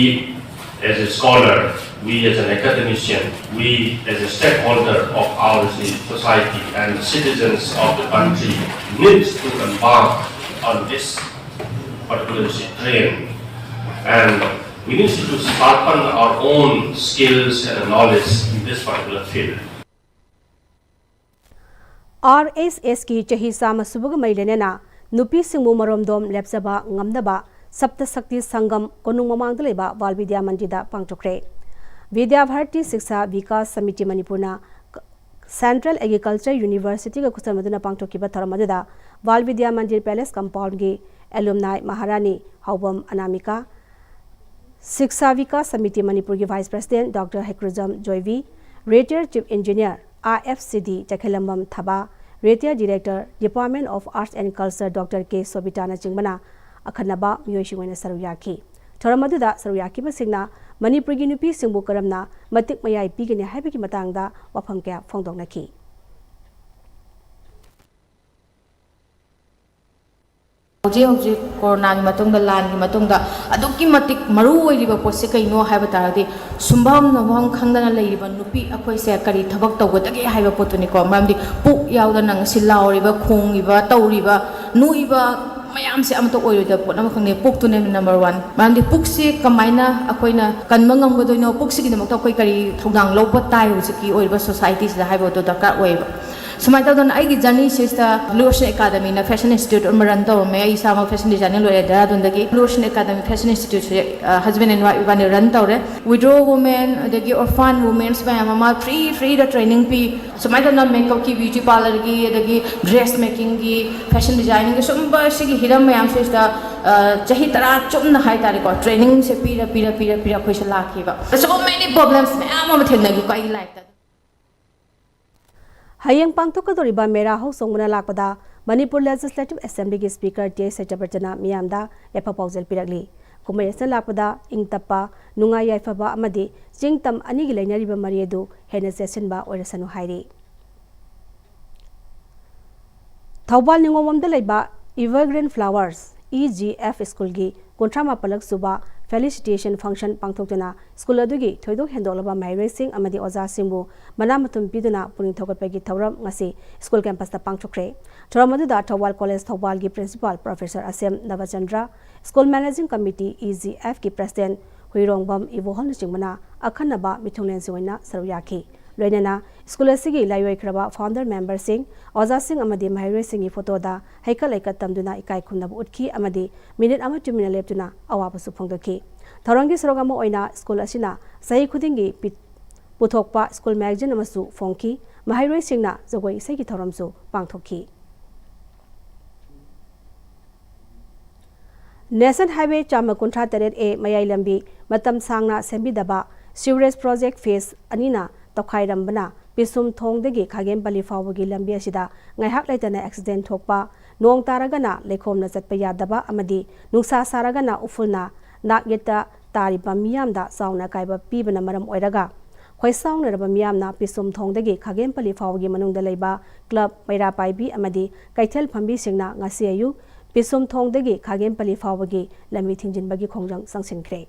as a scholar, we as an academician, we as a stakeholder of our society and the citizens of the country need to embark on this particular train. And we need to sharpen our own skills and knowledge in this particular field. R S S ꯀꯤ ꯆꯍꯤ ꯆꯥꯝꯃ ꯁꯨꯕꯒ ꯃꯔꯤ ꯂꯩꯅꯅ ꯅꯨꯄꯤꯁꯤꯡꯕꯨ ꯃꯔꯣꯝꯗꯣꯝ ꯂꯦꯞꯆꯕ ꯉꯝꯅꯕ ꯁꯞꯇ ꯁꯛꯇꯤ ꯁꯪꯒꯝ ꯀꯣꯅꯨꯡ ꯃꯃꯥꯡꯗ ꯂꯩꯕ ꯕꯥꯜ ꯕꯤꯗ꯭ꯌꯥ ꯃꯟꯗꯤꯔꯗ ꯄꯥꯡꯊꯣꯛꯈ꯭ꯔꯦ꯫ ꯕꯤꯗ꯭ꯌꯥ ꯚꯥꯔꯇꯤ ꯁꯤꯛꯁꯥ ꯕꯤꯀꯥꯁ ꯁꯃꯤꯇꯤ ꯃꯅꯤꯄꯨꯔꯅ Central Agriculture University ꯒ ꯈꯨꯠꯁꯝꯅꯗꯨꯅ ꯄꯥꯡꯊꯣꯛꯈꯤꯕ ꯊꯧꯔꯝ ꯑꯗꯨꯗ ꯕꯥꯜ ꯕꯤꯗ꯭ꯌꯥ ꯃꯟꯗꯤꯔ Palace Compound ꯒꯤ alumni ꯃꯍꯥꯔꯥꯅꯤ ꯍꯥꯎꯕꯝ ꯑꯅꯥꯃꯤꯀꯥ, ꯁꯤꯛꯁꯥ ꯕꯤꯀꯥꯁ ꯁꯃꯤꯇꯤ ꯃꯅꯤꯄꯨꯔꯒꯤ Vice President Doctor Heikrujam ꯖꯣꯏꯕꯤ, Retired Chief Engineer, I F C D ꯆꯈꯦꯂꯝꯕꯝ Thaba, Retired Director, Department of Arts and Culture Doctor K ꯁꯣꯕꯤꯇꯥꯅꯆꯤꯡꯕꯅ ꯑꯈꯟꯅꯕ ꯃꯤꯑꯣꯏꯁꯤꯡ ꯑꯣꯏꯅ ꯁꯔꯨꯛ ꯌꯥꯈꯤ꯫ ꯊꯧꯔꯝ ꯑꯗꯨꯗ ꯁꯔꯨꯛ ꯌꯥꯈꯤꯕꯁꯤꯡꯅ ꯃꯅꯤꯄꯨꯔꯒꯤ ꯅꯨꯄꯤꯁꯤꯡꯕꯨ ꯀꯔꯝꯅ ꯃꯇꯤꯛ ꯃꯌꯥꯏ ꯄꯤꯒꯅꯤ ꯍꯥꯏꯕꯒꯤ ꯃꯇꯥꯡꯗ ꯋꯥꯐꯝ ꯀꯌꯥ ꯐꯣꯡꯗꯣꯛꯅꯈꯤ꯫ ꯍꯧꯖꯤꯛ ꯍꯧꯖꯤꯛ ꯀꯣꯔꯣꯅꯥꯒꯤ ꯃꯇꯨꯡꯗ, ꯂꯥꯟꯒꯤ ꯃꯇꯨꯡꯗ ꯑꯗꯨꯛꯀꯤ ꯃꯇꯤꯛ ꯃꯔꯨ ꯑꯣꯏꯔꯤꯕ ꯄꯣꯠꯁꯤ ꯀꯩꯅꯣ ꯍꯥꯏꯕ ꯇꯥꯔꯒꯗꯤ, ꯁꯨꯝꯕꯝ ꯅꯣꯝꯕꯝ ꯈꯪꯗꯅ ꯂꯩꯔꯤꯕ ꯅꯨꯄꯤ ꯑꯩꯈꯣꯏꯁꯦ ꯀꯔꯤ ꯊꯕꯛ ꯇꯧꯒꯗꯒꯦ ꯍꯥꯏꯕ ꯄꯣꯠꯇꯨꯅꯤꯀꯣ꯫ ꯃꯔꯝꯗꯤ ꯄꯨꯛ ꯌꯥꯎꯗꯅ ꯉꯁꯤ ꯂꯥꯎꯔꯤꯕ, ꯈꯣꯡꯉꯤꯕ, ꯇꯧꯔꯤꯕ, ꯅꯣꯏꯕ ꯃꯌꯥꯝꯁꯦ ꯑꯃꯠꯇ ꯑꯣꯏꯔꯣꯏꯗꯕ ꯄꯣꯠ ꯑꯃꯈꯛꯅꯦ, ꯄꯨꯛꯇꯨꯅꯦ number one꯫ ꯃꯔꯝꯗꯤ ꯄꯨꯛꯁꯤ ꯀꯃꯥꯏꯅ ꯑꯩꯈꯣꯏꯅ ꯀꯟꯕ ꯉꯝꯒꯗꯣꯏꯅꯣ, ꯄꯨꯛꯁꯤꯒꯤꯗꯃꯛꯇ ꯑꯩꯈꯣꯏ ꯀꯔꯤ ꯊꯧꯗꯥꯡ ꯂꯧꯕ ꯇꯥꯏ ꯍꯧꯖꯤꯛꯀꯤ ꯑꯣꯏꯔꯤꯕ societyꯁꯤꯗ ꯍꯥꯏꯕꯗꯣ ꯗꯔꯀꯥꯔ ꯑꯣꯏꯌꯦꯕ꯫ ꯁꯨꯃꯥꯏꯅ ꯇꯧꯗꯅ ꯑꯩꯒꯤ journey ꯁꯤꯗ Blue Ocean Academyꯅ fashion institute ꯑꯃ run ꯇꯧꯔꯝꯃꯦ꯫ ꯑꯩ ꯏꯁꯥꯃꯛ fashion designing ꯂꯣꯏꯔꯦ ꯗꯦꯍꯔꯥꯗꯨꯟꯗꯒꯤ꯫ Blue Ocean Academy fashion instituteꯁꯦ, ꯑ, husband and wife ꯏꯕꯥꯅꯤ run ꯇꯧꯔꯦ꯫ Widow women ꯑꯗꯒꯤ orphan womenꯁ ꯃꯌꯥꯝ ꯑꯃ free freeꯗ training ꯄꯤ꯫ ꯁꯨꯃꯥꯏꯅ ꯇꯧꯗꯅ makeupꯀꯤ, beauty parlourꯒꯤ, ꯑꯗꯒꯤ dress makingꯒꯤ, fashion designingꯒꯤ, ꯁꯨꯝꯕ ꯁꯤꯒꯤ ꯍꯤꯔꯝ ꯃꯌꯥꯝꯁꯤꯗ, ꯑ, ꯆꯍꯤ ꯇꯔꯥ ꯆꯨꯞꯅ ꯍꯥꯏꯇꯥꯔꯦꯀꯣ, trainingꯁꯦ ꯄꯤꯔ ꯄꯤꯔ ꯄꯤꯔ ꯄꯤꯔ ꯑꯩꯈꯣꯏꯁꯦ ꯂꯥꯛꯈꯤꯕ꯫ So many problems ꯃꯌꯥꯝ ꯑꯃ ꯊꯦꯡꯅꯈꯤꯀꯣ ꯑꯩꯒꯤ lifeꯇ꯫ ꯍꯌꯦꯡ ꯄꯥꯡꯊꯣꯛꯀꯗꯧꯔꯤꯕ ꯃꯦꯔꯥ ꯍꯧ ꯆꯣꯡꯕꯅ ꯂꯥꯛꯄꯗ ꯃꯅꯤꯄꯨꯔ Legislative Assemblyꯒꯤ Speaker ꯇꯤ ꯑꯩꯆ ꯁꯇ꯭ꯌꯕ꯭ꯔꯇꯅ ꯃꯤꯌꯥꯝꯗ ꯌꯥꯏꯐ ꯄꯥꯎꯖꯦꯜ ꯄꯤꯔꯛꯂꯤ꯫ ꯀꯨꯝꯍꯩ ꯑꯁꯤꯅ ꯂꯥꯛꯄꯗ ꯏꯪ ꯇꯞꯄ, ꯅꯨꯡꯉꯥꯏ ꯌꯥꯏꯐꯕ ꯑꯃꯗꯤ ꯆꯤꯡ ꯇꯝ ꯑꯅꯤꯒꯤ ꯂꯩꯅꯔꯤꯕ ꯃꯔꯤ ꯑꯗꯨ ꯍꯦꯟꯅ ꯆꯦꯠꯁꯤꯟꯕ ꯑꯣꯏꯔꯁꯅꯨ ꯍꯥꯏꯔꯤ꯫ ꯊꯧꯕꯥꯜ ꯅꯤꯉꯣꯝꯕꯝꯗ ꯂꯩꯕ Evergreen Flowers E G F Schoolꯒꯤ ꯀꯨꯟꯊ꯭ꯔꯥ ꯃꯥꯄꯜꯂꯛ ꯁꯨꯕ felicitation function ꯄꯥꯡꯊꯣꯛꯇꯨꯅ school ꯑꯗꯨꯒꯤ ꯊꯣꯏꯗꯣꯛ ꯍꯦꯟꯗꯣꯛꯂꯕ ꯃꯍꯩꯔꯣꯏꯁꯤꯡ ꯑꯃꯗꯤ ꯑꯣꯖꯥꯁꯤꯡꯕꯨ ꯃꯅꯥ ꯃꯊꯨꯝ ꯄꯤꯗꯨꯅ ꯄꯨꯛꯅꯤꯡ ꯊꯧꯒꯠꯄꯒꯤ ꯊꯧꯔꯝ ꯉꯁꯤ school campusꯇ ꯄꯥꯡꯊꯣꯛꯈ꯭ꯔꯦ꯫ ꯊꯧꯔꯝ ꯑꯗꯨꯗ ꯊꯧꯕꯥꯜ College ꯊꯧꯕꯥꯜꯒꯤ Principal Professor ꯑꯁꯦꯝ ꯅꯕꯆꯟꯗ꯭ꯔ, School Managing Committee E G Fꯀꯤ President ꯍꯨꯏꯔꯣꯡꯕꯝ ꯏꯕꯣꯍꯜꯅꯆꯤꯡꯕꯅ ꯑꯈꯟꯅꯕ ꯃꯤꯊꯨꯡꯂꯦꯟꯁꯤꯡ ꯑꯣꯏꯅ ꯁꯔꯨꯛ ꯌꯥꯈꯤ꯫ ꯂꯣꯏꯅꯅ school ꯑꯁꯤꯒꯤ ꯂꯥꯏꯑꯣꯏꯈ꯭ꯔꯕ founder memberꯁꯤꯡ, ꯑꯣꯖꯥꯁꯤꯡ ꯑꯃꯗꯤ ꯃꯍꯩꯔꯣꯏꯁꯤꯡꯒꯤ photoꯗ ꯍꯩꯀꯠ ꯂꯩꯀꯠ ꯇꯝꯗꯨꯅ ꯏꯀꯥꯏ ꯈꯨꯝꯅꯕ ꯎꯠꯈꯤ ꯑꯃꯗꯤ minute ꯑꯃ ꯇꯨꯃꯤꯟꯅ ꯂꯦꯞꯇꯨꯅ ꯑꯋꯥꯕꯁꯨ ꯐꯣꯡꯗꯣꯛꯈꯤ꯫ ꯊꯧꯔꯝꯒꯤ ꯁꯔꯨꯛ ꯑꯃ ꯑꯣꯏꯅ school ꯑꯁꯤꯅ ꯆꯍꯤ ꯈꯨꯗꯤꯡꯒꯤ ꯄꯤ-, ꯄꯨꯊꯣꯛꯄ school magazine ꯑꯃꯁꯨ ꯐꯣꯡꯈꯤ꯫ ꯃꯍꯩꯔꯣꯏꯁꯤꯡꯅ ꯖꯒꯣꯏ ꯏꯁꯩꯒꯤ ꯊꯧꯔꯝꯁꯨ ꯄꯥꯡꯊꯣꯛꯈꯤ꯫ National Highway ꯆꯥꯝꯃ ꯀꯨꯟꯊ꯭ꯔꯥ ꯇꯔꯦꯠ A ꯃꯌꯥꯏ ꯂꯝꯕꯤ ꯃꯇꯝ ꯁꯥꯡꯅ ꯁꯦꯝꯕꯤꯗꯕ, sewerage project phase ꯑꯅꯤꯅ ꯇꯧꯈꯥꯏꯔꯝꯕꯅ ꯄꯤꯁꯨꯝ ꯊꯣꯡꯗꯒꯤ ꯈꯥꯒꯦꯝꯄꯜꯂꯤ ꯐꯥꯎꯕꯒꯤ ꯂꯝꯕꯤ ꯑꯁꯤꯗ ꯉꯥꯏꯍꯥꯛ ꯂꯩꯇꯅ accident ꯊꯣꯛꯄ, ꯅꯣꯡ ꯇꯥꯔꯒꯅ ꯂꯩꯈꯣꯝꯅ ꯆꯠꯄ ꯌꯥꯗꯕ ꯑꯃꯗꯤ ꯅꯨꯡꯁꯥ ꯁꯥꯔꯒꯅ ꯎꯐꯨꯜꯅ ꯅꯥꯛ ꯌꯦꯠꯇ ꯇꯥꯔꯤꯕ ꯃꯤꯌꯥꯝꯗ ꯆꯥꯎꯅ ꯑꯀꯥꯏꯕ ꯄꯤꯕꯅ ꯃꯔꯝ ꯑꯣꯏꯔꯒ, ꯈꯣꯏꯁꯥꯎꯅꯔꯕ ꯃꯤꯌꯥꯝꯅ ꯄꯤꯁꯨꯝ ꯊꯣꯡꯗꯒꯤ ꯈꯥꯒꯦꯝꯄꯜꯂꯤ ꯐꯥꯎꯕꯒꯤ ꯃꯅꯨꯡꯗ ꯂꯩꯕ club, ꯃꯩꯔꯥ ꯄꯥꯏꯕꯤ ꯑꯃꯗꯤ ꯀꯩꯊꯦꯜ ꯐꯝꯕꯤꯁꯤꯡꯅ ꯉꯁꯤ ꯑꯌꯨꯛ ꯄꯤꯁꯨꯝꯊꯣꯡꯗꯒꯤ ꯈꯥꯒꯦꯝꯄꯂꯤ ꯐꯥꯎꯕꯒꯤ ꯂꯝꯕꯤ ꯊꯤꯡꯖꯤꯟꯕꯒꯤ ꯈꯣꯡꯖꯪ ꯆꯪꯁꯤꯟꯈ꯭ꯔꯦ꯫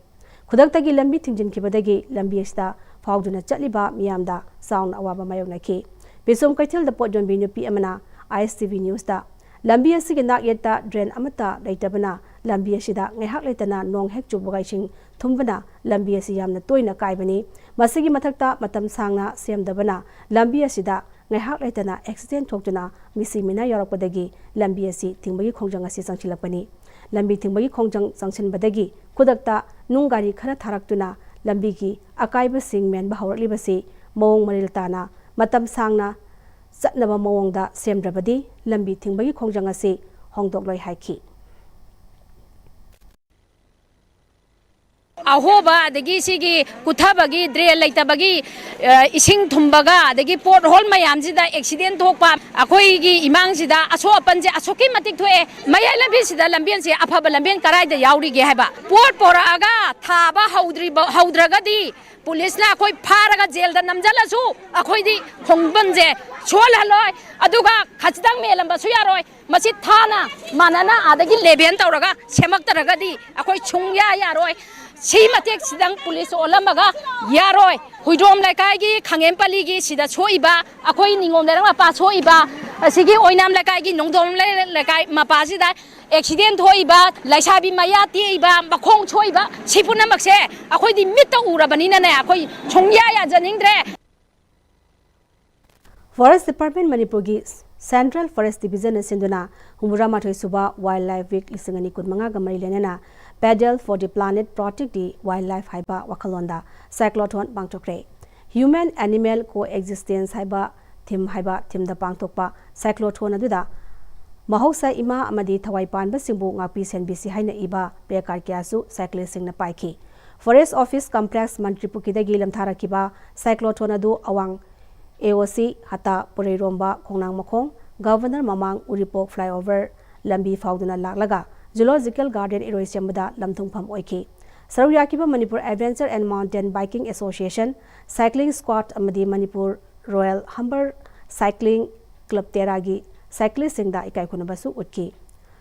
ꯈꯨꯗꯛꯇꯒꯤ ꯂꯝꯕꯤ ꯊꯤꯡꯖꯤꯟꯈꯤꯕꯗꯒꯤ ꯂꯝꯕꯤ ꯑꯁꯤꯗ ꯐꯥꯎꯗꯨꯅ ꯆꯠꯂꯤꯕ ꯃꯤꯌꯥꯝꯗ ꯆꯥꯎꯅ ꯑꯋꯥꯕ ꯃꯥꯌꯣꯛꯅꯈꯤ꯫ ꯄꯤꯁꯨꯝ ꯀꯩꯊꯦꯜꯗ ꯄꯣꯠ ꯌꯣꯟꯕꯤ ꯅꯨꯄꯤ ꯑꯃꯅ ꯑꯥꯏ ꯑꯦꯁ ꯇꯤ ꯚꯤ ꯅ꯭ꯌꯨꯁꯇ, "ꯂꯝꯕꯤ ꯑꯁꯤꯒꯤ ꯅꯥꯛ ꯌꯦꯠꯇ ꯗ꯭ꯔꯦꯟ ꯑꯃꯠꯇ ꯂꯩꯇꯕꯅ ꯂꯝꯕꯤ ꯑꯁꯤꯗ ꯉꯥꯏꯍꯥꯛ ꯂꯩꯇꯅ ꯅꯣꯡ ꯍꯦꯛ ꯆꯨꯕꯒ ꯏꯁꯤꯡ ꯊꯨꯝꯕꯅ ꯂꯝꯕꯤ ꯑꯁꯤ ꯌꯥꯝꯅ ꯇꯣꯏꯅ ꯀꯥꯏꯕꯅꯤ꯫ ꯃꯁꯤꯒꯤ ꯃꯊꯛꯇ ꯃꯇꯝ ꯁꯥꯡꯅ ꯁꯦꯝꯗꯕꯅ ꯂꯝꯕꯤ ꯑꯁꯤꯗ ꯉꯥꯏꯍꯥꯛ ꯂꯩꯇꯅ ꯑꯦꯛꯁꯤꯗꯦꯟ ꯊꯣꯛꯇꯨꯅ ꯃꯤꯁꯤ ꯃꯤꯅꯥ ꯌꯥꯎꯔꯛꯄꯗꯒꯤ ꯂꯝꯕꯤ ꯑꯁꯤ ꯊꯤꯡꯕꯒꯤ ꯈꯣꯡꯖꯪ ꯑꯁꯤ ꯆꯪꯁꯤꯜꯂꯛꯄꯅꯤ꯫ ꯂꯝꯕꯤ ꯊꯤꯡꯕꯒꯤ ꯈꯣꯡꯖꯪ ꯆꯪꯁꯤꯟꯕꯗꯒꯤ ꯈꯨꯗꯛꯇ ꯅꯨꯡ ꯒꯥꯔꯤ ꯈꯔ ꯊꯥꯔꯛꯇꯨꯅ ꯂꯝꯕꯤꯒꯤ ꯑꯀꯥꯏꯕꯁꯤꯡ ꯃꯦꯟꯕ ꯍꯧꯔꯛꯂꯤꯕꯁꯤ ꯃꯑꯣꯡ ꯃꯔꯤꯜ ꯇꯥꯅ ꯃꯇꯝ ꯁꯥꯡꯅ ꯆꯠꯅꯕ ꯃꯑꯣꯡꯗ ꯁꯦꯝꯗ꯭ꯔꯕꯗꯤ ꯂꯝꯕꯤ ꯊꯤꯡꯕꯒꯤ ꯈꯣꯡꯖꯪ ꯑꯁꯤ ꯍꯣꯡꯗꯣꯛꯂꯣꯏ" ꯍꯥꯏꯈꯤ꯫ ꯑꯍꯣꯕ, ꯑꯗꯒꯤ ꯁꯤꯒꯤ ꯀꯨꯊꯕꯒꯤ ꯗ꯭ꯔꯦꯟ ꯂꯩꯇꯕꯒꯤ, ꯑ, ꯏꯁꯤꯡ ꯊꯨꯝꯕꯒ, ꯑꯗꯒꯤ ꯄꯣꯠ ꯍꯣꯜ ꯃꯌꯥꯝꯁꯤꯗ ꯑꯦꯛꯁꯤꯗꯦꯟ ꯊꯣꯛꯄ, ꯑꯩꯈꯣꯏꯒꯤ ꯏꯃꯥꯡꯁꯤꯗ ꯑꯁꯣꯛ ꯑꯄꯟꯁꯦ ꯑꯁꯨꯛꯀꯤ ꯃꯇꯤꯛ ꯊꯣꯛꯑꯦ꯫ ꯃꯌꯥꯏ ꯂꯝꯕꯤꯁꯤꯗ ꯂꯝꯕꯦꯟꯁꯦ, ꯑꯐꯕ ꯂꯝꯕꯦꯟ ꯀꯗꯥꯏꯗ ꯌꯥꯎꯔꯤꯒꯦ ꯍꯥꯏꯕ? ꯄꯣꯠ ꯄꯣꯔꯛꯑꯒ ꯊꯥꯕ ꯍꯧꯗ꯭ꯔꯤꯕ, ꯍꯧꯗ꯭ꯔꯒꯗꯤ ꯄꯨꯂꯤꯁꯅ ꯑꯩꯈꯣꯏ ꯐꯥꯔꯒ ꯖꯦꯜꯗ ꯅꯝꯁꯤꯜꯂꯁꯨ ꯑꯩꯈꯣꯏꯗꯤ ꯈꯣꯡꯕꯝꯁꯦ ꯁꯣꯜꯍꯜꯂꯣꯏ꯫ ꯑꯗꯨꯒ ꯈꯖꯤꯛꯇꯪ ꯃꯦꯜꯂꯝꯕꯁꯨ ꯌꯥꯔꯣꯏ꯫ ꯃꯁꯤ ꯊꯥꯅ ꯃꯥꯟꯅꯅ ꯑꯥꯗꯒꯤ ꯂꯦꯚꯦꯟ ꯇꯧꯔꯒ ꯁꯦꯝꯃꯛꯇ꯭ꯔꯒꯗꯤ ꯑꯩꯈꯣꯏ ꯁꯨꯡꯌꯥ ꯌꯥꯔꯣꯏ꯫ ꯁꯤ ꯃꯇꯦꯛꯁꯤꯗꯪ ꯄꯨꯂꯤꯁ ꯑꯣꯜꯂꯝꯃꯒ ꯌꯥꯔꯣꯏ꯫ ꯍꯨꯏꯗ꯭ꯔꯣꯝ ꯂꯩꯀꯥꯏꯒꯤ ꯈꯥꯉꯦꯝꯄꯜꯂꯤꯒꯤ ꯁꯤꯗ ꯁꯣꯛꯏꯕ, ꯑꯩꯈꯣꯏ ꯅꯤꯉꯣꯝ ꯂꯩꯔꯛ ꯃꯄꯥ ꯁꯣꯛꯏꯕ, ꯑꯁꯤꯒꯤ ꯑꯣꯏꯅꯥꯝ ꯂꯩꯀꯥꯏꯒꯤ ꯅꯣꯡꯗꯣꯝ ꯂꯩ-, ꯂꯩꯀꯥꯏ ꯃꯄꯥꯁꯤꯗ ꯑꯦꯛꯁꯤꯗꯦꯟ ꯊꯣꯛꯏꯕ, ꯂꯩꯁꯥꯕꯤ ꯃꯌꯥ ꯇꯦꯛꯏꯕ, ꯃꯈꯣꯡ ꯁꯣꯛꯏꯕ, ꯁꯤ ꯄꯨꯝꯅꯃꯛꯁꯦ ꯑꯩꯈꯣꯏꯗꯤ ꯃꯤꯠꯇ ꯎꯔꯕꯅꯤꯅꯅꯦ, ꯑꯩꯈꯣꯏ ꯁꯨꯡꯌꯥ ꯌꯥꯖꯅꯤꯡꯗ꯭ꯔꯦ꯫ ꯐꯣꯔꯦꯁ ꯗꯤꯄꯥꯔꯠꯃꯦꯟ ꯃꯅꯤꯄꯨꯔꯒꯤ ꯁꯦꯟꯇ꯭ꯔꯦꯜ ꯐꯣꯔꯦꯁ ꯗꯤꯕꯤꯖꯟꯅ ꯁꯤꯟꯗꯨꯅ ꯍꯨꯝꯐꯨꯇꯔꯥꯃꯥꯊꯣꯏ ꯁꯨꯕ ꯋꯥꯏꯜꯗ ꯂꯥꯏꯐ ꯋꯤꯛ ꯂꯤꯁꯤꯡ ꯑꯅꯤ ꯀꯨꯟꯃꯉꯥꯒ ꯃꯔꯤ ꯂꯩꯅꯅ Paddle for the Planet, Protect the Wildlife ꯍꯥꯏꯕ ꯋꯥꯈꯜꯂꯣꯟꯗ ꯁꯥꯏꯀ꯭ꯂꯣꯊꯣꯟ ꯄꯥꯡꯊꯣꯛꯈ꯭ꯔꯦ꯫ Human Animal Coexistence ꯍꯥꯏꯕ ꯊꯤꯝ ꯍꯥꯏꯕ ꯊꯤꯝꯗ ꯄꯥꯡꯊꯣꯛꯄ ꯁꯥꯏꯀ꯭ꯂꯣꯊꯣꯟ ꯑꯗꯨꯗ ꯃꯍꯧꯁꯥ ꯏꯃꯥ ꯑꯃꯗꯤ ꯊꯋꯥꯏ ꯄꯥꯟꯕꯁꯤꯡꯕꯨ ꯉꯥꯛꯄꯤ ꯁꯦꯟꯕꯤꯁꯤ ꯍꯥꯏꯅ ꯏꯕ ꯄ꯭ꯂꯦ ꯀꯥꯔꯗ ꯀꯌꯥꯁꯨ ꯁꯥꯏꯀ꯭ꯂꯤꯁꯁꯤꯡꯅ ꯄꯥꯏꯈꯤ꯫ ꯐꯣꯔꯦꯁ ꯑꯣꯐꯤꯁ ꯀꯝꯄ꯭ꯂꯦꯛꯁ ꯃꯟꯇ꯭ꯔꯤꯄꯨꯈ꯭ꯔꯤꯗꯒꯤ ꯂꯝꯊꯥꯔꯛꯈꯤꯕ ꯁꯥꯏꯀ꯭ꯂꯣꯊꯣꯟ ꯑꯗꯨ ꯑꯋꯥꯡ ꯑꯦ ꯑꯣ ꯁꯤ ꯍꯇꯥ, ꯄꯨꯔꯩꯔꯣꯝꯕ, ꯈꯣꯡꯅꯥꯡ ꯃꯈꯣꯡ, ꯒꯚꯔꯅꯔ ꯃꯃꯥꯡ, ꯎꯔꯤꯄꯣꯛ ꯐ꯭ꯂꯥꯏꯑꯣꯚꯔ ꯂꯝꯕꯤ ꯐꯥꯎꯗꯨꯅ ꯂꯥꯛꯂꯒ ꯖꯨꯂꯣꯖꯤꯀꯦꯜ ꯒꯥꯔꯗꯦꯟ ꯏꯔꯣꯏꯁꯦꯝꯕꯗ ꯂꯝꯊꯨꯡꯐꯝ ꯑꯣꯏꯈꯤ꯫ ꯁꯔꯨꯛ ꯌꯥꯈꯤꯕ Manipur adventure and mountain biking association, cycling ꯁ꯭ꯀ꯭ꯋꯥꯗ ꯑꯃꯗꯤ Manipur royal Humber cycling club ꯇꯦꯔꯥꯒꯤ ꯁꯥꯏꯀ꯭ꯂꯤꯁꯁꯤꯡꯗ ꯏꯀꯥꯏ ꯈꯨꯝꯅꯕꯁꯨ ꯎꯠꯈꯤ꯫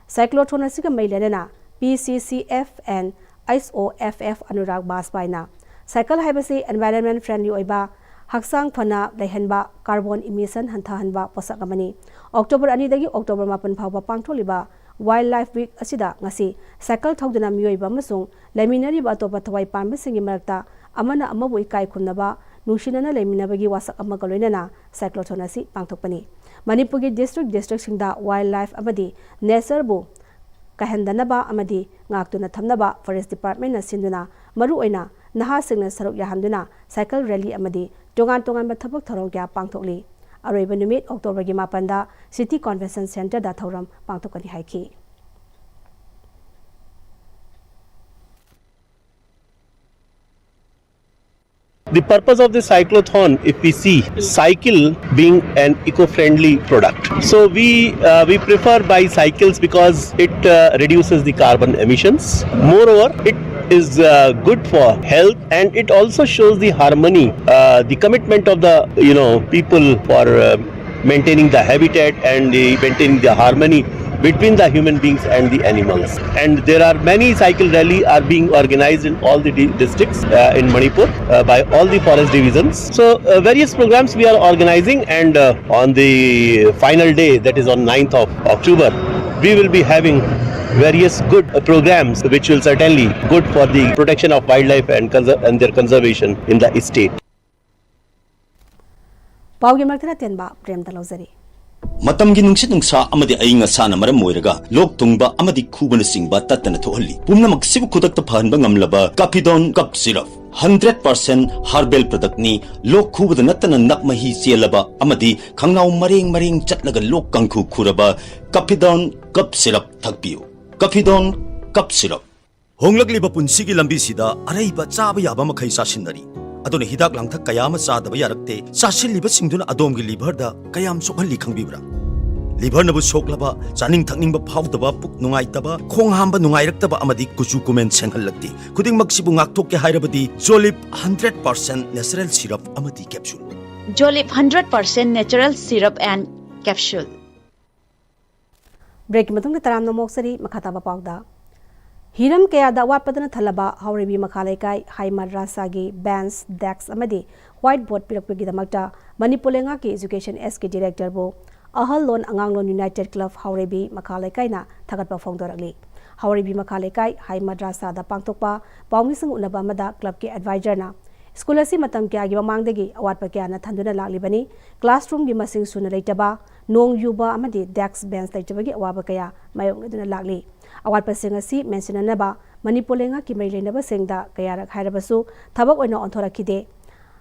Cyclotron ꯑꯁꯤꯒ ꯃꯔꯤ ꯂꯩꯅꯅ P C C F and S O F F Anurag ꯕꯥꯖꯄꯥꯏꯅ cycle ꯍꯥꯏꯕꯁꯤ environment friendly ꯑꯣꯏꯕ, ꯍꯛꯆꯥꯡ ꯐꯅ ꯂꯩꯍꯟꯕ, carbon emission ꯍꯟꯊꯍꯟꯕ ꯄꯣꯠꯁꯛ ꯑꯃꯅꯤ꯫ October ꯑꯅꯤꯗꯒꯤ October ꯃꯥꯄꯟ ꯐꯥꯎꯕ ꯄꯥꯡꯊꯣꯛꯂꯤꯕ Wildlife Week ꯑꯁꯤꯗ ꯉꯁꯤ cycle ꯊꯧꯗꯨꯅ ꯃꯤꯑꯣꯏꯕ ꯑꯃꯁꯨꯡ ꯂꯩꯃꯤꯟꯅꯔꯤꯕ ꯑꯇꯣꯞꯄ ꯊꯋꯥꯏ ꯄꯥꯟꯕꯁꯤꯡꯒꯤ ꯃꯔꯛꯇ ꯑꯃꯅ ꯑꯃꯕꯨ ꯏꯀꯥꯏ ꯈꯨꯝꯅꯕ, ꯅꯨꯡꯁꯤꯅꯅ ꯂꯩꯃꯤꯟꯅꯕꯒꯤ ꯋꯥꯁꯛ ꯑꯃꯒ ꯂꯣꯏꯅꯅ cyclotron ꯑꯁꯤ ꯄꯥꯡꯊꯣꯛꯄꯅꯤ꯫ ꯃꯅꯤꯄꯨꯔꯒꯤ district districtꯁꯤꯡꯗ wildlife ꯑꯃꯗꯤ natureꯕꯨ ꯀꯥꯏꯍꯟꯗꯅꯕ ꯑꯃꯗꯤ ꯉꯥꯛꯇꯨꯅ ꯊꯝꯅꯕ forest departmentꯅ ꯁꯤꯟꯗꯨꯅ ꯃꯔꯨꯑꯣꯏꯅ ꯅꯍꯥꯁꯤꯡꯅ ꯁꯔꯨꯛ ꯌꯥꯍꯟꯗꯨꯅ cycle rally ꯑꯃꯗꯤ ꯇꯣꯉꯥꯟ ꯇꯣꯉꯥꯟꯕ ꯊꯕꯛ ꯊꯧꯔꯝ ꯀꯌꯥ ꯄꯥꯡꯊꯣꯛꯂꯤ꯫ ꯑꯔꯣꯏꯕ ꯅꯨꯃꯤꯠ Octoberꯒꯤ ꯃꯥꯄꯟꯗ City Convention Centreꯗ ꯊꯧꯔꯝ ꯄꯥꯡꯊꯣꯛꯀꯅꯤ ꯍꯥꯏꯈꯤ꯫ The purpose of the cyclothon, if we see, cycle being an eco-friendly product. So we uh, we prefer bicycles because it uh, reduces the carbon emissions. Moreover, it is uh, good for health, and it also shows the harmony, uh, the commitment of the, you know, people for uh, maintaining the habitat and the, maintaining the harmony between the human beings and the animals. And there are many cycle rally are being organized in all the di- districts uh, in Manipur uh, by all the forest divisions. So uh, various programs we are organizing, and uh, on the final day, that is on ninth of October, we will be having various good uh, programs which will certainly good for the protection of wildlife and conser- and their conservation in the state. ꯄꯥꯎꯒꯤ ꯃꯔꯛꯇ ꯑꯇꯦꯟꯕ break ꯑꯃ ꯂꯧꯖꯔꯤ꯫ ꯃꯇꯝꯒꯤ ꯅꯨꯡꯁꯤꯠ ꯅꯨꯡꯁꯥ ꯑꯃꯗꯤ ꯑꯏꯪ ꯑꯁꯥꯅ ꯃꯔꯝ ꯑꯣꯏꯔꯒ ꯂꯣꯛ ꯊꯨꯡꯕ ꯑꯃꯗꯤ ꯈꯨꯕꯅꯆꯤꯡꯕ ꯇꯠꯇꯅ ꯊꯣꯛꯍꯜꯂꯤ꯫ ꯄꯨꯝꯅꯃꯛꯁꯤꯕꯨ ꯈꯨꯗꯛꯇ ꯐꯍꯟꯕ ꯉꯝꯂꯕ Caphidone Cough Syrup, hundred percent herbal productꯅꯤ꯫ ꯂꯣꯛ ꯈꯨꯕꯗ ꯅꯠꯇꯅ ꯅꯞ ꯃꯍꯤ ꯆꯦꯜꯂꯕ ꯑꯃꯗꯤ ꯈꯪꯅꯥꯎ ꯃꯔꯦꯡ ꯃꯔꯦꯡ ꯆꯠꯂꯒ ꯂꯣꯛ ꯀꯥꯡꯈꯨ ꯈꯨꯔꯕ Caphidone Cough Syrup ꯊꯛꯄꯤꯌꯨ꯫ Caphidone Cough Syrup꯫ ꯍꯣꯡꯂꯛꯂꯤꯕ ꯄꯨꯟꯁꯤꯒꯤ ꯂꯝꯕꯤꯁꯤꯗ ꯑꯔꯩꯕ ꯆꯥꯕ ꯌꯥꯕ ꯃꯈꯩ ꯆꯥꯁꯤꯟꯅꯔꯤ꯫ ꯑꯗꯨꯅ ꯍꯤꯗꯥꯛ ꯂꯥꯡꯊꯛ ꯀꯌꯥ ꯑꯃ ꯆꯥꯗꯕ ꯌꯥꯔꯛꯇꯦ꯫ ꯆꯥꯁꯤꯜꯂꯤꯕꯁꯤꯡꯗꯨꯅ ꯑꯗꯣꯝꯒꯤ liverꯗ ꯀꯌꯥꯝ ꯁꯣꯛꯍꯜꯂꯤ ꯈꯪꯕꯤꯕ꯭ꯔꯥ? Liverꯅꯕꯨ ꯁꯣꯛꯂꯕ, ꯆꯥꯅꯤꯡ ꯊꯛꯅꯤꯡꯕ ꯐꯥꯎꯗꯕ, ꯄꯨꯛ ꯅꯨꯡꯉꯥꯏꯇꯕ, ꯈꯣꯡ ꯍꯥꯝꯕ ꯅꯨꯡꯉꯥꯏꯔꯛꯇꯕ ꯑꯃꯗꯤ ꯀꯨꯆꯨ ꯀꯨꯃꯦꯟ ꯁꯦꯡꯍꯜꯂꯛꯇꯦ꯫ ꯈꯨꯗꯤꯡꯃꯛꯁꯤꯕꯨ ꯉꯥꯛꯊꯣꯛꯀꯦ ꯍꯥꯏꯔꯕꯗꯤ Jolib hundred percent natural syrup ꯑꯃꯗꯤ capsule꯫ Jolib hundred percent natural syrup and capsule꯫ ꯕ꯭ꯔꯦꯛꯀꯤ ꯃꯇꯨꯡꯗ ꯇꯔꯥꯝꯅ ꯃꯣꯛꯆꯔꯤ꯫ ꯃꯈꯥ ꯇꯥꯕ ꯄꯥꯎꯗ, ꯍꯤꯔꯝ ꯀꯌꯥꯗ ꯑꯋꯥꯠꯄꯗꯅ ꯊꯜꯂꯕ ꯍꯥꯎꯔꯩꯕꯤ ꯃꯈꯥ ꯂꯩꯀꯥꯏ ꯍꯥꯏ ꯃꯗ꯭ꯔꯥꯁꯥꯒꯤ ꯕꯦꯟꯁ, ꯗꯦꯁꯛ ꯑꯃꯗꯤ ꯋꯥꯏꯠ ꯕꯣꯔꯗ ꯄꯤꯔꯛꯄꯒꯤꯗꯃꯛꯇ ꯃꯅꯤꯄꯨꯔ ꯂꯩꯉꯥꯛꯀꯤ ꯏꯖꯨꯀꯦꯁꯟ ꯑꯦꯁꯀꯤ ꯗꯤꯔꯦꯛꯇꯔꯕꯨ ꯑꯍꯜ ꯂꯣꯟ ꯑꯉꯥꯡꯂꯣꯟ ꯌꯨꯅꯥꯏꯇꯦꯗ ꯀ꯭ꯂꯕ ꯍꯥꯎꯔꯩꯕꯤ ꯃꯈꯥ ꯂꯩꯀꯥꯏꯅ ꯊꯥꯒꯠꯄ ꯐꯣꯡꯗꯣꯔꯛꯂꯤ꯫ ꯍꯥꯎꯔꯩꯕꯤ ꯃꯈꯥ ꯂꯩꯀꯥꯏ ꯍꯥꯏ ꯃꯗ꯭ꯔꯥꯁꯥꯗ ꯄꯥꯡꯊꯣꯛꯄ ꯄꯥꯎꯃꯤꯁꯤꯡ ꯎꯅꯕ ꯑꯃꯗ ꯀ꯭ꯂꯕꯀꯤ ꯑꯦꯗꯚꯥꯏꯖꯔꯅ ꯁ꯭ꯀꯨꯜ ꯑꯁꯤ ꯃꯇꯝ ꯀꯌꯥꯒꯤ ꯃꯃꯥꯡꯗꯒꯤ ꯑꯋꯥꯠꯄ ꯀꯌꯥꯅ ꯊꯟꯗꯨꯅ ꯂꯥꯛꯂꯤꯕꯅꯤ꯫ ꯀ꯭ꯂꯥꯁꯔꯨꯝꯒꯤ ꯃꯁꯤꯡ ꯁꯨꯅ ꯂꯩꯇꯕ, ꯅꯣꯡ ꯌꯨꯕ ꯑꯃꯗꯤ ꯗꯦꯁꯛ ꯕꯦꯟꯁ ꯂꯩꯇꯕꯒꯤ ꯑꯋꯥꯕ ꯀꯌꯥ ꯃꯥꯌꯣꯛꯅꯗꯨꯅ ꯂꯥꯛꯂꯤ꯫ ꯑꯋꯥꯠꯄꯁꯤꯡ ꯑꯁꯤ ꯃꯦꯟꯁꯤꯟꯅꯅꯕ ꯃꯅꯤꯄꯨꯔ ꯂꯩꯉꯥꯛꯀꯤ ꯃꯔꯤ ꯂꯩꯅꯕꯁꯤꯡꯗ ꯀꯌꯥꯔꯛ ꯍꯥꯏꯔꯕꯁꯨ ꯊꯕꯛ ꯑꯣꯏꯅ ꯑꯣꯟꯊꯣꯔꯛꯈꯤꯗꯦ꯫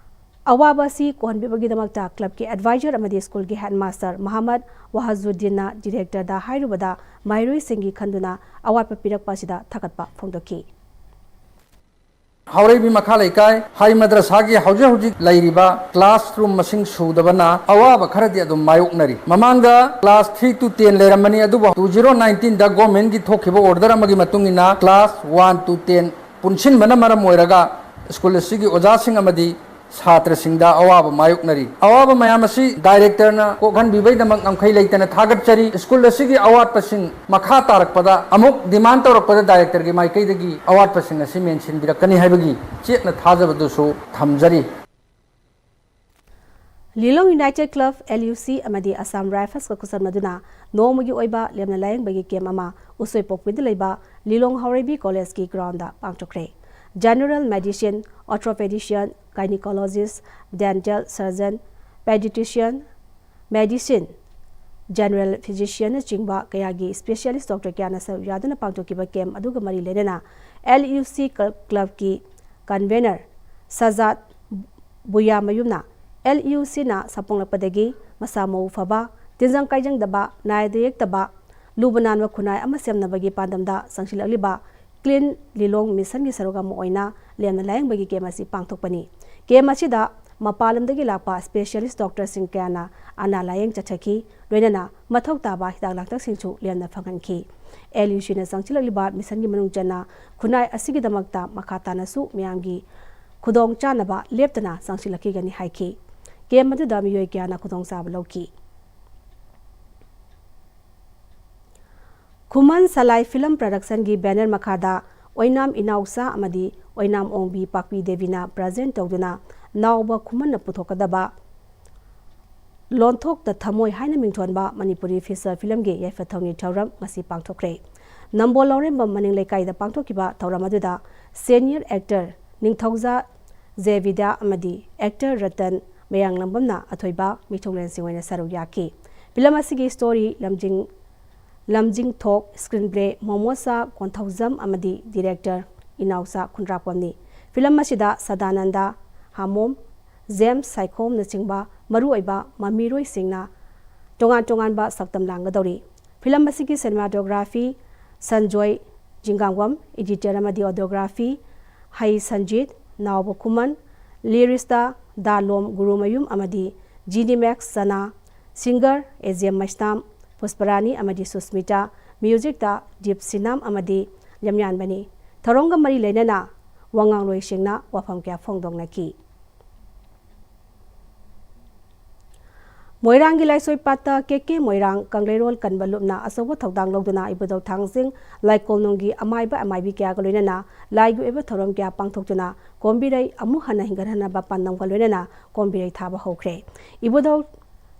ꯑꯋꯥꯕ ꯑꯁꯤ ꯀꯣꯛꯍꯟꯕꯤꯕꯒꯤꯗꯃꯛꯇ ꯀ꯭ꯂꯕꯀꯤ ꯑꯦꯗꯚꯥꯏꯖꯔ ꯑꯃꯗꯤ ꯁ꯭ꯀꯨꯜꯒꯤ ꯍꯦꯗꯃꯥꯁꯇꯔ ꯃꯍꯃꯗ ꯋꯥꯍꯖꯨꯗꯤꯟꯅ ꯗꯤꯔꯦꯛꯇꯔꯗ ꯍꯥꯏꯔꯨꯕꯗ ꯃꯍꯩꯔꯣꯏꯁꯤꯡꯒꯤ ꯈꯟꯗꯨꯅ ꯑꯋꯥꯠꯄ ꯄꯤꯔꯛꯄ ꯑꯁꯤꯗ ꯊꯥꯒꯠꯄ ꯐꯣꯡꯗꯣꯛꯈꯤ꯫ ꯍꯥꯎꯔꯩꯕꯤ ꯃꯈꯥ ꯂꯩꯀꯥꯏ ꯍꯥꯏ ꯃꯗ꯭ꯔꯁꯥꯒꯤ ꯍꯧꯖꯤꯛ ꯍꯧꯖꯤꯛ ꯂꯩꯔꯤꯕ ꯀ꯭ꯂꯥꯁꯔꯨꯝ ꯃꯁꯤꯡ ꯁꯨꯗꯕꯅ ꯑꯋꯥꯕ ꯈꯔꯗꯤ ꯑꯗꯨꯝ ꯃꯥꯌꯣꯛꯅꯔꯤ꯫ ꯃꯃꯥꯡꯗ ꯀ꯭ꯂꯥꯁ three to ten ꯂꯩꯔꯝꯕꯅꯤ, ꯑꯗꯨꯕꯨ two zero nineteen ꯗ ꯒꯣꯔꯃꯦꯟꯒꯤ ꯊꯣꯛꯈꯤꯕ ꯑꯣꯔꯗꯔ ꯑꯃꯒꯤ ꯃꯇꯨꯡ ꯏꯟꯅ ꯀ꯭ꯂꯥꯁ one to ten ꯄꯨꯟꯁꯤꯟꯕꯅ ꯃꯔꯝ ꯑꯣꯏꯔꯒ ꯁ꯭ꯀꯨꯜ ꯑꯁꯤꯒꯤ ꯑꯣꯖꯥꯁꯤꯡ ꯑꯃꯗꯤ ꯁꯥꯇ꯭ꯔꯁꯤꯡꯗ ꯑꯋꯥꯕ ꯃꯥꯌꯣꯛꯅꯔꯤ꯫ ꯑꯋꯥꯕ ꯃꯌꯥꯝ ꯑꯁꯤ ꯗꯥꯏꯔꯦꯛꯇꯔꯅ ꯀꯣꯛꯍꯟꯕꯤꯕꯩꯗꯃꯛ ꯉꯝꯈꯩ ꯂꯩꯇꯅ ꯊꯥꯒꯠꯆꯔꯤ꯫ ꯁ꯭ꯀꯨꯜ ꯑꯁꯤꯒꯤ ꯑꯋꯥꯠꯄꯁꯤꯡ ꯃꯈꯥ ꯇꯥꯔꯛꯄꯗ ꯑꯃꯨꯛ ꯗꯤꯃꯥꯟ ꯇꯧꯔꯛꯄꯗ ꯗꯥꯏꯔꯦꯛꯇꯔꯒꯤ ꯃꯥꯏꯀꯩꯗꯒꯤ ꯑꯋꯥꯠꯄꯁꯤꯡ ꯑꯁꯤ ꯃꯦꯟꯁꯤꯟꯕꯤꯔꯛꯀꯅꯤ ꯍꯥꯏꯕꯒꯤ ꯆꯦꯠꯅ ꯊꯥꯖꯕꯗꯨꯁꯨ ꯊꯝꯖꯔꯤ꯫ ꯂꯤꯂꯣꯡ ꯌꯨꯅꯥꯏꯇꯦꯗ ꯀ꯭ꯂꯕ, LUC, ꯑꯃꯗꯤ ꯑꯁꯥꯝ ꯔꯥꯏꯐꯜꯁꯀ ꯈꯨꯠꯁꯝꯅꯗꯨꯅ ꯅꯣꯡꯃꯒꯤ ꯑꯣꯏꯕ ꯂꯦꯝꯅ ꯂꯥꯌꯦꯡꯕꯒꯤ ꯀꯦꯝ ꯑꯃ ꯎꯁꯣꯏꯄꯣꯛꯄꯤꯗ ꯂꯩꯕ ꯂꯤꯂꯣꯡ ꯍꯥꯎꯔꯩꯕꯤ ꯀꯣꯂꯦꯖꯀꯤ ꯒ꯭ꯔꯥꯎꯟꯗ ꯄꯥꯡꯊꯣꯛꯈ꯭ꯔꯦ꯫ General medicine, orthopaedician, gynaecologist, dental surgeon, paediatrician, medicine, general ꯐꯤꯖꯤꯁꯤꯌꯟꯅꯆꯤꯡꯕ ꯀꯌꯥꯒꯤ ꯁ꯭ꯄꯦꯁꯤꯌꯦꯂꯤꯁ ꯗꯣꯛꯇꯔ ꯀꯌꯥꯅ ꯁꯔꯨꯛ ꯌꯥꯗꯨꯅ ꯄꯥꯡꯊꯣꯛꯈꯤꯕ ꯀꯦꯝ ꯑꯗꯨꯒ ꯃꯔꯤ ꯂꯩꯅꯅ LUC ꯀ꯭ꯂ-, ꯀ꯭ꯂꯕꯀꯤ ꯀꯟꯚꯦꯅꯔ ꯁꯖꯥꯗ ꯕꯨꯌꯥꯃꯌꯨꯝꯅ LUCꯅ ꯁꯥꯄꯣꯡꯂꯛꯄꯗꯒꯤ ꯃꯁꯥ ꯃꯎ ꯐꯕ, ꯇꯤꯟꯖꯪ ꯀꯥꯏꯖꯪꯗꯕ, ꯅꯥꯏꯗ ꯌꯦꯛꯇꯕ, ꯂꯨꯕ ꯅꯥꯟꯕ ꯈꯨꯟꯅꯥꯏ ꯑꯃ ꯁꯦꯝꯅꯕꯒꯤ ꯄꯥꯟꯗꯝꯗ ꯆꯪꯁꯤꯜꯂꯛꯂꯤꯕ ꯀ꯭ꯂꯤꯟ ꯂꯤꯂꯣꯡ ꯃꯤꯁꯟꯒꯤ ꯁꯔꯨꯛ ꯑꯃ ꯑꯣꯏꯅ ꯂꯦꯝꯅ ꯂꯥꯌꯦꯡꯕꯒꯤ ꯀꯦꯝ ꯑꯁꯤ ꯄꯥꯡꯊꯣꯛꯄꯅꯤ꯫ ꯀꯦꯝ ꯑꯁꯤꯗ ꯃꯄꯥꯟ ꯂꯝꯗꯒꯤ ꯂꯥꯛꯄ ꯁ꯭ꯄꯦꯁꯤꯌꯦꯂꯤꯁ ꯗꯣꯛꯇꯔꯁꯤꯡ ꯀꯌꯥꯅ ꯑꯅꯥ ꯂꯥꯌꯦꯡ ꯆꯠꯊꯈꯤ, ꯂꯣꯏꯅꯅ ꯃꯊꯧ ꯇꯥꯕ ꯍꯤꯗꯥꯛ ꯂꯥꯡꯊꯛꯁꯤꯡꯁꯨ ꯂꯦꯝꯅ ꯐꯪꯍꯟꯈꯤ꯫ LUCꯅ ꯆꯪꯁꯤꯜꯂꯛꯂꯤꯕ ꯃꯤꯁꯟꯒꯤ ꯃꯅꯨꯡ ꯆꯟꯅ ꯈꯨꯟꯅꯥꯏ ꯑꯁꯤꯒꯤꯗꯃꯛ ꯃꯈꯥ ꯇꯥꯅꯁꯨ ꯃꯤꯌꯥꯝꯒꯤ ꯈꯨꯗꯣꯡ ꯆꯥꯅꯕ ꯂꯦꯞꯇꯅ ꯆꯪꯁꯤꯜꯂꯛꯈꯤꯒꯅꯤ ꯍꯥꯏꯈꯤ꯫ ꯀꯦꯝ ꯑꯗꯨꯗ ꯃꯤꯑꯣꯏ ꯀꯌꯥꯅ ꯈꯨꯗꯣꯡꯆꯥꯕ ꯂꯧꯈꯤ꯫ ꯈꯨꯃꯟ ꯁꯂꯥꯏ ꯐꯤꯂꯝ ꯄ꯭ꯔꯗꯛꯁꯟꯒꯤ ꯕꯦꯅꯔ ꯃꯈꯥꯗ ꯑꯣꯏꯅꯥꯝ ꯏꯅꯥꯎꯆꯥ ꯑꯃꯗꯤ ꯑꯣꯏꯅꯥꯝ ꯑꯣꯡꯕꯤ ꯄꯥꯛꯄꯤ ꯗꯦꯕꯤꯅ ꯄ꯭ꯔꯖꯦꯟ ꯇꯧꯗꯨꯅ ꯅꯥꯎꯕ ꯈꯨꯃꯟꯅ ꯄꯨꯊꯣꯛꯀꯗꯕ ꯂꯣꯟꯊꯣꯛꯇ ꯊꯃꯣꯏ ꯍꯥꯏꯅ ꯃꯤꯡꯊꯣꯟꯕ ꯃꯅꯤꯄꯨꯔꯤ ꯐꯤꯆꯔ ꯐꯤꯂꯝꯒꯤ ꯌꯥꯏꯐ ꯊꯧꯅꯤ ꯊꯧꯔꯝ ꯉꯁꯤ ꯄꯥꯡꯊꯣꯛꯈ꯭ꯔꯦ꯫ ꯅꯝꯕꯣꯜ ꯂꯧꯔꯦꯝꯕꯝ ꯃꯅꯤꯡ ꯂꯩꯀꯥꯏꯗ ꯄꯥꯡꯊꯣꯛꯈꯤꯕ ꯊꯧꯔꯝ ꯑꯗꯨꯗ ꯁꯦꯅꯤꯌꯔ ꯑꯦꯛꯇꯔ ꯅꯤꯡꯊꯧꯖꯥ ꯖꯦꯕꯤꯗ꯭ꯌꯥ ꯑꯃꯗꯤ ꯑꯦꯛꯇꯔ ꯔꯇꯟ ꯃꯌꯥꯡꯂꯝꯕꯝꯅ ꯑꯊꯣꯏꯕ ꯃꯤꯊꯨꯡꯂꯦꯟꯁꯤꯡ ꯑꯣꯏꯅ ꯁꯔꯨꯛ ꯌꯥꯈꯤ꯫ ꯐꯤꯂꯝ ꯑꯁꯤꯒꯤ ꯁ꯭ꯇꯣꯔꯤ ꯂꯝꯖꯤꯡ ꯂꯝꯖꯤꯡꯊꯣꯛ, ꯁ꯭ꯀ꯭ꯔꯤꯟ ꯄ꯭ꯂꯦ ꯃꯣꯃꯣꯁꯥ ꯀꯣꯟꯊꯧꯖꯝ ꯑꯃꯗꯤ ꯗꯤꯔꯦꯛꯇꯔ ꯏꯅꯥꯎꯆꯥ ꯈꯨꯟꯗ꯭ꯔꯥꯛꯄꯝꯅꯤ꯫ ꯐꯤꯂꯝ ꯑꯁꯤꯗ ꯁꯗꯥꯅꯟꯗ, ꯍꯥꯃꯣꯝ, ꯖꯦꯝꯁ ꯁꯥꯏꯈꯣꯝꯅꯆꯤꯡꯕ ꯃꯔꯨꯑꯣꯏꯕ ꯃꯃꯤꯔꯣꯏꯁꯤꯡꯅ ꯇꯣꯉꯥꯟ ꯇꯣꯉꯥꯟꯕ ꯁꯛꯇꯝ ꯂꯥꯡꯒꯗꯧꯔꯤ꯫ ꯐꯤꯂꯝ ꯑꯁꯤꯒꯤ ꯁꯤꯅꯦꯃꯥꯇꯣꯒ꯭ꯔꯥꯐꯤ ꯁꯟꯖꯣꯏ ꯖꯤꯡꯒꯥꯡꯕꯝ, ꯏꯗꯤꯇꯔ ꯑꯃꯗꯤ ꯑꯣꯗꯤꯑꯣꯒ꯭ꯔꯥꯐꯤ ꯍꯩ ꯁꯟꯖꯤꯠ, ꯅꯥꯎꯕ ꯈꯨꯃꯟ, ꯂꯤꯔꯤꯁꯇ ꯗꯥꯂꯣꯝ ꯒꯨꯔꯨꯃꯌꯨꯝ ꯑꯃꯗꯤ ꯖꯤꯅꯤꯃꯦꯛꯁ ꯆꯅꯥ, ꯁꯤꯡꯒꯔ ꯑꯦꯖꯦꯝ ꯃꯩꯁꯅꯥꯝ, ꯄꯨꯁꯄꯔꯥꯅꯤ ꯑꯃꯗꯤ ꯁꯨꯁꯃꯤꯇꯥ, ꯃ꯭ꯌꯨꯖꯤꯛꯇ ꯗꯤꯞ ꯁꯤꯅꯥꯝ ꯑꯃꯗꯤ ꯂꯝꯌꯥꯟꯕꯅꯤ꯫ ꯊꯧꯔꯝꯒ ꯃꯔꯤ ꯂꯩꯅꯅ ꯋꯥꯉꯥꯡꯂꯣꯏꯁꯤꯡꯅ ꯋꯥꯐꯝ ꯀꯌꯥ ꯐꯣꯡꯗꯣꯛꯅꯈꯤ꯫ ꯃꯣꯏꯔꯥꯡꯒꯤ ꯂꯥꯏꯁꯣꯏꯄꯥꯠꯇ ꯀꯦ ꯀꯦ ꯃꯣꯏꯔꯥꯡ ꯀꯪꯂꯩꯔꯣꯜ ꯀꯟꯕ ꯂꯨꯞꯅ ꯑꯆꯧꯕ ꯊꯧꯗꯥꯡ ꯂꯧꯗꯨꯅ ꯏꯕꯨꯙꯧ ꯊꯥꯡꯖꯤꯡ ꯂꯥꯏꯀꯣꯜꯅꯨꯡꯒꯤ ꯑꯃꯥꯏꯕ ꯑꯃꯥꯏꯕꯤ ꯀꯌꯥꯒ ꯂꯣꯏꯅꯅ ꯂꯥꯏꯒꯤ ꯑꯣꯏꯕ ꯊꯧꯔꯝ ꯀꯌꯥ ꯄꯥꯡꯊꯣꯛꯇꯨꯅ ꯀꯣꯝꯕꯤꯔꯩ ꯑꯃꯨꯛ ꯍꯟꯅ ꯍꯤꯡꯒꯠꯍꯟꯅꯕ ꯄꯥꯟꯗꯝꯒ ꯂꯣꯏꯅꯅ ꯀꯣꯝꯕꯤꯔꯩ ꯊꯥꯕ ꯍꯧꯈ꯭ꯔꯦ꯫ ꯏꯕꯨꯙꯧ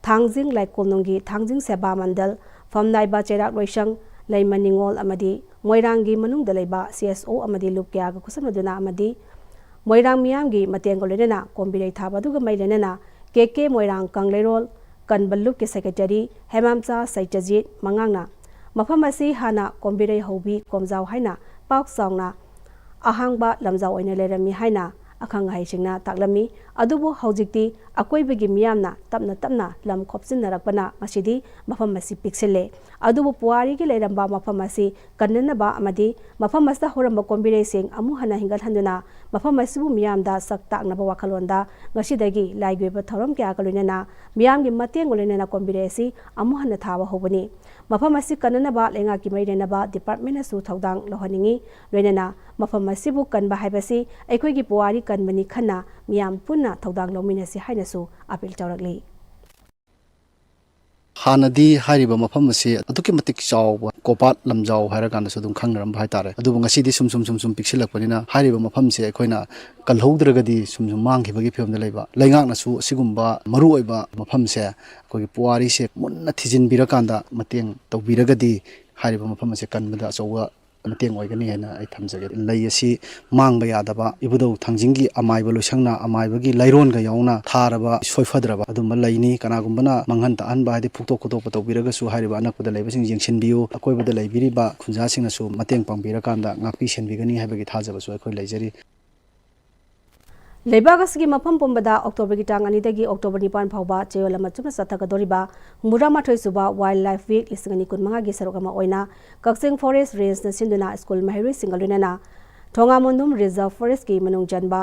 ꯊꯥꯡꯖꯤꯡ ꯂꯥꯏꯀꯣꯜꯅꯨꯡꯒꯤ ꯊꯥꯡꯖꯤꯡ ꯁꯦꯕꯥ ꯃꯟꯗꯜ ꯐꯝꯅꯥꯏꯕ ꯆꯩꯔꯥꯛ ꯂꯣꯏꯁꯪ ꯂꯩꯃ ꯅꯤꯉꯣꯜ ꯑꯃꯗꯤ ꯃꯣꯏꯔꯥꯡꯒꯤ ꯃꯅꯨꯡꯗ ꯂꯩꯕ ꯁꯤ ꯑꯦꯁ ꯑꯣ ꯑꯃꯗꯤ ꯂꯨꯞ ꯀꯌꯥꯒ ꯈꯨꯠꯁꯝꯅꯗꯨꯅ ꯑꯃꯗꯤ ꯃꯣꯏꯔꯥꯡ ꯃꯤꯌꯥꯝꯒꯤ ꯃꯇꯦꯡꯒ ꯂꯣꯏꯅꯅ ꯀꯣꯝꯕꯤꯔꯩ ꯊꯥꯕ ꯑꯗꯨꯒ ꯃꯔꯤ ꯂꯩꯅꯅ ꯀꯦ ꯀꯦ ꯃꯣꯏꯔꯥꯡ ꯀꯪꯂꯩꯔꯣꯜ ꯀꯟꯕ ꯂꯨꯞꯀꯤ ꯁꯦꯀ꯭ꯔꯦꯇꯔꯤ ꯍꯦꯃꯥꯝꯆꯥ ꯁꯩꯇꯖꯤꯠ ꯃꯉꯥꯡꯅ ꯃꯐꯝ ꯑꯁꯤ ꯍꯥꯟꯅ ꯀꯣꯝꯕꯤꯔꯩ ꯍꯧꯕꯤ ꯀꯣꯝꯖꯥꯎ ꯍꯥꯏꯅ ꯄꯥꯛ ꯆꯥꯎꯅ ꯑꯍꯥꯡꯕ ꯂꯝꯖꯥꯎ ꯑꯣꯏꯅ ꯂꯩꯔꯝꯃꯤ ꯍꯥꯏꯅ ꯑꯈꯪ ꯑꯍꯩꯁꯤꯡꯅ ꯇꯥꯛꯂꯝꯃꯤ꯫ ꯑꯗꯨꯕꯨ ꯍꯧꯖꯤꯛꯇꯤ ꯑꯀꯣꯏꯕꯒꯤ ꯃꯤꯌꯥꯝꯅ ꯇꯞꯅ ꯇꯞꯅ ꯂꯝ ꯈꯣꯞꯆꯤꯟꯅꯔꯛꯄꯅ ꯉꯁꯤꯗꯤ ꯃꯐꯝ ꯑꯁꯤ ꯄꯤꯛꯁꯤꯜꯂꯦ꯫ ꯑꯗꯨꯕꯨ ꯄꯨꯋꯥꯔꯤꯒꯤ ꯂꯩꯔꯝꯕ ꯃꯐꯝ ꯑꯁꯤ ꯀꯟꯅꯅꯕ ꯑꯃꯗꯤ ꯃꯐꯝ ꯑꯁꯤꯗ ꯍꯧꯔꯝꯕ ꯀꯣꯝꯕꯤꯔꯩꯁꯤꯡ ꯑꯃꯨꯛ ꯍꯟꯅ ꯍꯤꯡꯒꯠꯍꯟꯗꯨꯅ ꯃꯐꯝ ꯑꯁꯤꯕꯨ ꯃꯤꯌꯥꯝꯗ ꯁꯛ ꯇꯥꯛꯅꯕ ꯋꯥꯈꯜꯂꯣꯟꯗ ꯉꯁꯤꯗꯒꯤ ꯂꯥꯏꯒꯤ ꯑꯣꯏꯕ ꯊꯧꯔꯝ ꯀꯌꯥꯒ ꯂꯣꯏꯅꯅ ꯃꯤꯌꯥꯝꯒꯤ ꯃꯇꯦꯡꯒ ꯂꯣꯏꯅꯅ ꯀꯣꯝꯕꯤꯔꯩ ꯑꯁꯤ ꯑꯃꯨꯛ ꯍꯟꯅ ꯊꯥꯕ ꯍꯧꯕꯅꯤ꯫ ꯃꯐꯝ ꯑꯁꯤ ꯀꯟꯅꯅꯕ ꯂꯩꯉꯥꯛꯀꯤ ꯃꯔꯤ ꯂꯩꯅꯕ ꯗꯤꯄꯥꯔꯠꯃꯦꯟꯅꯁꯨ ꯊꯧꯗꯥꯡ ꯂꯧꯍꯟꯅꯤꯡꯏ꯫ ꯂꯣꯏꯅꯅ ꯃꯐꯝ ꯑꯁꯤꯕꯨ ꯀꯟꯕ ꯍꯥꯏꯕꯁꯤ ꯑꯩꯈꯣꯏꯒꯤ ꯄꯨꯋꯥꯔꯤ ꯀꯟꯕꯅꯤ ꯈꯟꯅ ꯃꯤꯌꯥꯝ ꯄꯨꯟꯅ ꯊꯧꯗꯥꯡ ꯂꯧꯃꯤꯟꯅꯁꯤ ꯍꯥꯏꯅꯁꯨ ꯑꯄꯤꯜ ꯇꯧꯔꯛꯂꯤ꯫ ꯍꯥꯟꯅꯗꯤ ꯍꯥꯏꯔꯤꯕ ꯃꯐꯝ ꯑꯁꯤ ꯑꯗꯨꯛꯀꯤ ꯃꯇꯤꯛ ꯆꯥꯎꯕ ꯀꯣꯄꯥꯠ ꯂꯝꯖꯥꯎ ꯍꯥꯏꯔꯀꯥꯟꯗꯁꯨ ꯑꯗꯨꯝ ꯈꯪꯅꯔꯝꯕ ꯍꯥꯏꯇꯥꯔꯦ꯫ ꯑꯗꯨꯕꯨ ꯉꯁꯤꯗꯤ ꯁꯨꯝ ꯁꯨꯝ ꯁꯨꯝ ꯁꯨꯝ ꯄꯤꯛꯁꯤꯜꯂꯛꯄꯅꯤꯅ ꯍꯥꯏꯔꯤꯕ ꯃꯐꯝꯁꯦ ꯑꯩꯈꯣꯏꯅ ꯀꯜꯍꯧꯗ꯭ꯔꯒꯗꯤ ꯁꯨꯝ ꯁꯨꯝ ꯃꯥꯡꯈꯤꯕꯒꯤ ꯐꯤꯕꯝꯗ ꯂꯩꯕ꯫ ꯂꯩꯉꯥꯛꯅꯁꯨ ꯑꯁꯤꯒꯨꯝꯕ ꯃꯔꯨꯑꯣꯏꯕ ꯃꯐꯝꯁꯦ ꯑꯩꯈꯣꯏꯒꯤ ꯄꯨꯋꯥꯔꯤꯁꯦ ꯃꯨꯟꯅ ꯊꯤꯖꯤꯟꯕꯤꯔꯀꯥꯟꯗ ꯃꯇꯦꯡ ꯇꯧꯕꯤꯔꯒꯗꯤ ꯍꯥꯏꯔꯤꯕ ꯃꯐꯝ ꯑꯁꯦ ꯀꯟꯕꯗ ꯑꯆꯧꯕ ꯃꯇꯦꯡ ꯑꯣꯏꯒꯅꯤ ꯍꯥꯏꯅ ꯑꯩ ꯊꯝꯖꯒꯦ꯫ ꯂꯩ ꯑꯁꯤ ꯃꯥꯡꯕ ꯌꯥꯗꯕ, ꯏꯕꯨꯙꯧ ꯊꯥꯡꯖꯤꯡꯒꯤ ꯑꯃꯥꯏꯕ ꯂꯣꯏꯁꯪꯅ ꯑꯃꯥꯏꯕꯒꯤ ꯂꯩꯔꯣꯟꯒ ꯌꯥꯎꯅ ꯊꯥꯔꯕ ꯁꯣꯏꯐꯗ꯭ꯔꯕ ꯑꯗꯨꯝꯕ ꯂꯩꯅꯤ꯫ ꯀꯅꯥꯒꯨꯝꯕꯅ ꯃꯥꯡꯍꯟ ꯇꯥꯛꯍꯟꯕ, ꯍꯥꯏꯗꯤ ꯐꯨꯛꯇꯣꯛ ꯈꯣꯠꯇꯣꯛꯄ ꯇꯧꯕꯤꯔꯒꯁꯨ ꯍꯥꯏꯔꯤꯕ ꯑꯅꯛꯄꯗ ꯂꯩꯕꯁꯤꯡ ꯌꯦꯡꯁꯤꯟꯕꯤꯌꯨ꯫ ꯑꯀꯣꯏꯕꯗ ꯂꯩꯕꯤꯔꯤꯕ ꯈꯨꯟꯖꯥꯁꯤꯡꯅꯁꯨ ꯃꯇꯦꯡ ꯄꯥꯡꯕꯤꯔꯀꯥꯟꯗ ꯉꯥꯛꯄꯤ ꯁꯦꯟꯕꯤꯒꯅꯤ ꯍꯥꯏꯕꯒꯤ ꯊꯥꯖꯕꯁꯨ ꯑꯩꯈꯣꯏ ꯂꯩꯖꯔꯤ꯫ ꯂꯩꯕꯥꯛ ꯑꯁꯤꯒꯤ ꯃꯐꯝ ꯄꯨꯝꯕꯗ ꯑꯣꯛꯇꯣꯕꯔꯒꯤ ꯇꯥꯡ ꯑꯅꯤꯗꯒꯤ ꯑꯣꯛꯇꯣꯕꯔ ꯅꯤꯄꯥꯟ ꯐꯥꯎꯕ ꯆꯌꯣꯜ ꯑꯃ ꯆꯨꯞꯅ ꯆꯠꯊꯒꯗꯧꯔꯤꯕ ꯍꯨꯝꯐꯨꯇꯔꯥꯃꯥꯊꯣꯏ ꯁꯨꯕ Wildlife Week ꯂꯤꯁꯤꯡ ꯑꯅꯤ ꯀꯨꯟꯃꯉꯥꯒꯤ ꯁꯔꯨꯛ ꯑꯃ ꯑꯣꯏꯅ ꯀꯛꯆꯤꯡ ꯐꯣꯔꯦꯁ ꯔꯦꯟꯖꯅ ꯁꯤꯟꯗꯨꯅ ꯁ꯭ꯀꯨꯜ ꯃꯍꯩꯔꯣꯏꯁꯤꯡꯒ ꯂꯣꯏꯅꯅ ꯊꯣꯉꯥꯃꯣꯟꯗꯨꯝ ꯔꯤꯖꯔꯚ ꯐꯣꯔꯦꯁꯀꯤ ꯃꯅꯨꯡ ꯆꯟꯕ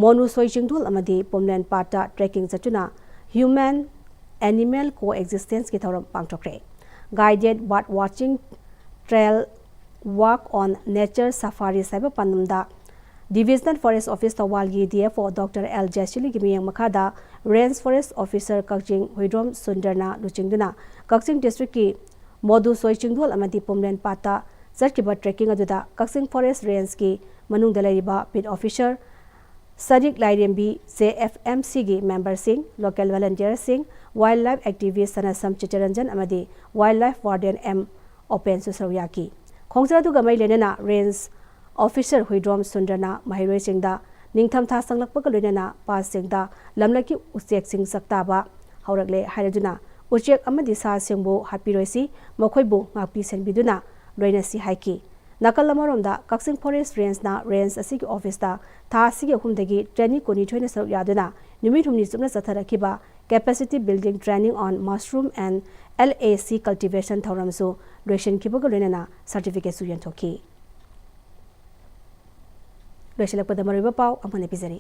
ꯃꯣꯅꯨꯁꯣꯏ ꯆꯤꯡꯗꯣꯜ ꯑꯃꯗꯤ ꯄꯣꯝꯂꯦꯟ ꯄꯥꯠꯇ ꯇ꯭ꯔꯦꯛꯀꯤꯡ ꯆꯠꯇꯨꯅ ꯍ꯭ꯌꯨꯃꯦꯟ ꯑꯦꯅꯤꯃꯦꯜ ꯀꯣ ꯑꯦꯛꯖꯤꯁꯇꯦꯟꯁꯀꯤ ꯊꯧꯔꯝ ꯄꯥꯡꯊꯣꯛꯈ꯭ꯔꯦ꯫ Guided Bird Watching Trail Walk on Nature Safaris ꯍꯥꯏꯕ ꯄꯥꯟꯗꯝꯗ ꯗꯤꯚꯤꯖꯅꯦꯜ ꯐꯣꯔꯦꯁ ꯑꯣꯐꯤꯁ ꯊꯧꯕꯥꯜꯒꯤ D F O doctor L ꯖꯦꯁꯤꯂꯤꯒꯤ ꯃꯤꯠꯌꯦꯡ ꯃꯈꯥꯗ range forest officer Kakching Huidrom ꯁꯨꯟꯗꯔꯅ ꯂꯨꯆꯤꯡꯗꯨꯅ ꯀꯛꯆꯤꯡ ꯗꯤꯁꯇ꯭ꯔꯤꯛꯀꯤ ꯃꯣꯗꯨꯁꯣꯏ ꯆꯤꯡꯗꯣꯜ ꯑꯃꯗꯤ ꯄꯨꯝꯂꯦꯟ ꯄꯥꯠꯇ ꯆꯠꯈꯤꯕ ꯇ꯭ꯔꯦꯛꯀꯤꯡ ꯑꯗꯨꯗ ꯀꯛꯆꯤꯡ ꯐꯣꯔꯦꯁ ꯔꯦꯟꯖꯀꯤ ꯃꯅꯨꯡꯗ ꯂꯩꯔꯤꯕ ꯕꯤꯠ ꯑꯣꯐꯤꯁꯔ ꯁꯔꯤꯛ ꯂꯥꯏꯔꯦꯝꯕꯤ, ꯖꯦ ꯑꯦꯐ ꯑꯦꯝ ꯁꯤꯒꯤ ꯃꯦꯝꯕꯔꯁꯤꯡ, ꯂꯣꯀꯦꯜ ꯚꯣꯂꯨꯟꯇꯤꯌꯔꯁꯤꯡ, ꯋꯥꯏꯜꯗ ꯂꯥꯏꯐ ꯑꯦꯛꯇꯤꯚꯤꯁ ꯁꯅꯥꯁꯝ ꯆꯤꯠꯇꯔꯟꯖꯟ ꯑꯃꯗꯤ ꯋꯥꯏꯜꯗ ꯂꯥꯏꯐ ꯋꯥꯔꯗꯦꯟ ꯑꯦꯝ ꯑꯣꯄꯦꯟꯁꯨ ꯁꯔꯨꯛ ꯌꯥꯈꯤ꯫ ꯈꯣꯡꯆꯠ ꯑꯗꯨꯒ ꯃꯔꯤ ꯂꯩꯅꯅ ꯔꯦꯟꯖ ꯑꯣꯐꯤꯁꯔ ꯍꯨꯏꯗ꯭ꯔꯣꯝ ꯁꯨꯟꯗ꯭ꯔꯅ ꯃꯍꯩꯔꯣꯏꯁꯤꯡꯗ ꯅꯤꯡꯊꯝꯊꯥ ꯆꯪꯂꯛꯄꯒ ꯂꯣꯏꯅꯅ ꯄꯥꯠꯁꯤꯡꯗ ꯂꯝꯂꯛꯀꯤ ꯎꯆꯦꯛꯁꯤꯡ ꯆꯥꯛꯇꯥꯕ ꯍꯧꯔꯛꯂꯦ ꯍꯥꯏꯔꯗꯨꯅ ꯎꯆꯦꯛ ꯑꯃꯗꯤ ꯁꯥꯁꯤꯡꯕꯨ ꯍꯥꯠꯄꯤꯔꯣꯏꯁꯤ, ꯃꯈꯣꯏꯕꯨ ꯉꯥꯛꯄꯤ ꯁꯦꯟꯕꯤꯗꯨꯅ ꯂꯣꯏꯅꯁꯤ ꯍꯥꯏꯈꯤ꯫ ꯅꯥꯀꯜ ꯑꯃꯔꯣꯝꯗ, ꯀꯛꯆꯤꯡ ꯐꯣꯔꯦꯁ ꯔꯦꯟꯖꯅ ꯔꯦꯟꯖ ꯑꯁꯤꯒꯤ ꯑꯣꯐꯤꯁꯇ ꯊꯥ ꯑꯁꯤꯒꯤ ꯑꯍꯨꯝꯗꯒꯤ ꯇ꯭ꯔꯦꯅꯤ ꯀꯨꯟꯅꯤꯊꯣꯏꯅ ꯁꯔꯨꯛ ꯌꯥꯗꯨꯅ ꯅꯨꯃꯤꯠ ꯍꯨꯝꯅꯤ ꯆꯨꯞꯅ ꯆꯠꯊꯔꯛꯈꯤꯕ Capacity Building Training on Mushroom and L A C Cultivation ꯊꯧꯔꯝꯁꯨ ꯂꯣꯏꯁꯤꯟꯈꯤꯕꯒ ꯂꯣꯏꯅꯅ ꯁꯥꯔꯇꯤꯐꯤꯀꯦꯠꯁꯨ ꯌꯦꯟꯊꯣꯛꯈꯤ꯫ ꯂꯣꯏꯁꯤꯜꯂꯛꯄꯗ ꯃꯔꯨꯑꯣꯏꯕ ꯄꯥꯎ ꯑꯃꯨꯛ ꯍꯟꯅ ꯄꯤꯖꯔꯤ꯫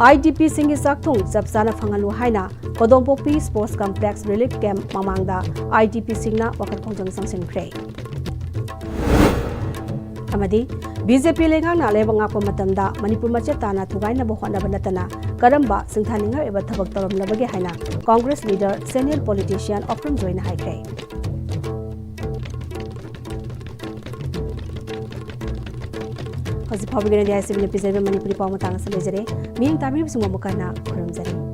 ꯑꯥꯏ ꯗꯤ ꯄꯤꯁꯤꯡꯒꯤ ꯆꯥꯛꯊꯨꯡ ꯆꯞ ꯆꯥꯅ ꯐꯪꯍꯜꯂꯨ ꯍꯥꯏꯅ ꯀꯣꯗꯣꯝꯄꯣꯛꯄꯤ ꯁ꯭ꯄꯣꯔꯠꯁ ꯀꯝꯄ꯭ꯂꯦꯛꯁ ꯔꯤꯂꯤꯐ ꯀꯦꯝꯞ ꯃꯃꯥꯡꯗ ꯑꯥꯏ ꯗꯤ ꯄꯤꯁꯤꯡꯅ ꯋꯥꯀꯠ ꯈꯣꯡꯖꯪ ꯆꯪꯁꯤꯟꯈ꯭ꯔꯦ꯫ ꯑꯃꯗꯤ ꯕꯤ ꯖꯦ ꯄꯤ ꯂꯩꯉꯥꯛꯅ ꯂꯩꯕꯥꯛ ꯉꯥꯛꯄ ꯃꯇꯝꯗ ꯃꯅꯤꯄꯨꯔ ꯃꯆꯦꯠ ꯇꯥꯅ ꯊꯨꯒꯥꯏꯅꯕ ꯍꯣꯠꯅꯕ ꯅꯠꯇꯅ ꯀꯔꯝꯕ ꯁꯤꯡꯊꯥꯅꯤꯡꯉꯥꯏ ꯑꯣꯏꯕ ꯊꯕꯛ ꯇꯧꯔꯝꯂꯕꯒꯦ ꯍꯥꯏꯅ Congress leader, senior politician ꯑꯣꯐ꯭ꯔꯝ ꯖꯣꯏꯅ ꯍꯥꯏꯈ꯭ꯔꯦ꯫ ꯍꯧꯖꯤꯛ ꯐꯥꯎꯕꯒꯤ ꯑꯣꯏꯅꯗꯤ ICBꯅ ꯄꯤꯖꯔꯤꯕ ꯃꯅꯤꯄꯨꯔꯤ ꯄꯥꯎ ꯃꯇꯥꯡ ꯑꯁꯤ ꯂꯣꯏꯖꯔꯦ꯫ ꯃꯤꯠꯌꯦꯡ ꯇꯥꯕꯤꯔꯤꯕꯁꯤꯡꯕꯨ ꯑꯃꯨꯛ ꯍꯟꯅ ꯈꯨꯔꯨꯝꯖꯔꯤ꯫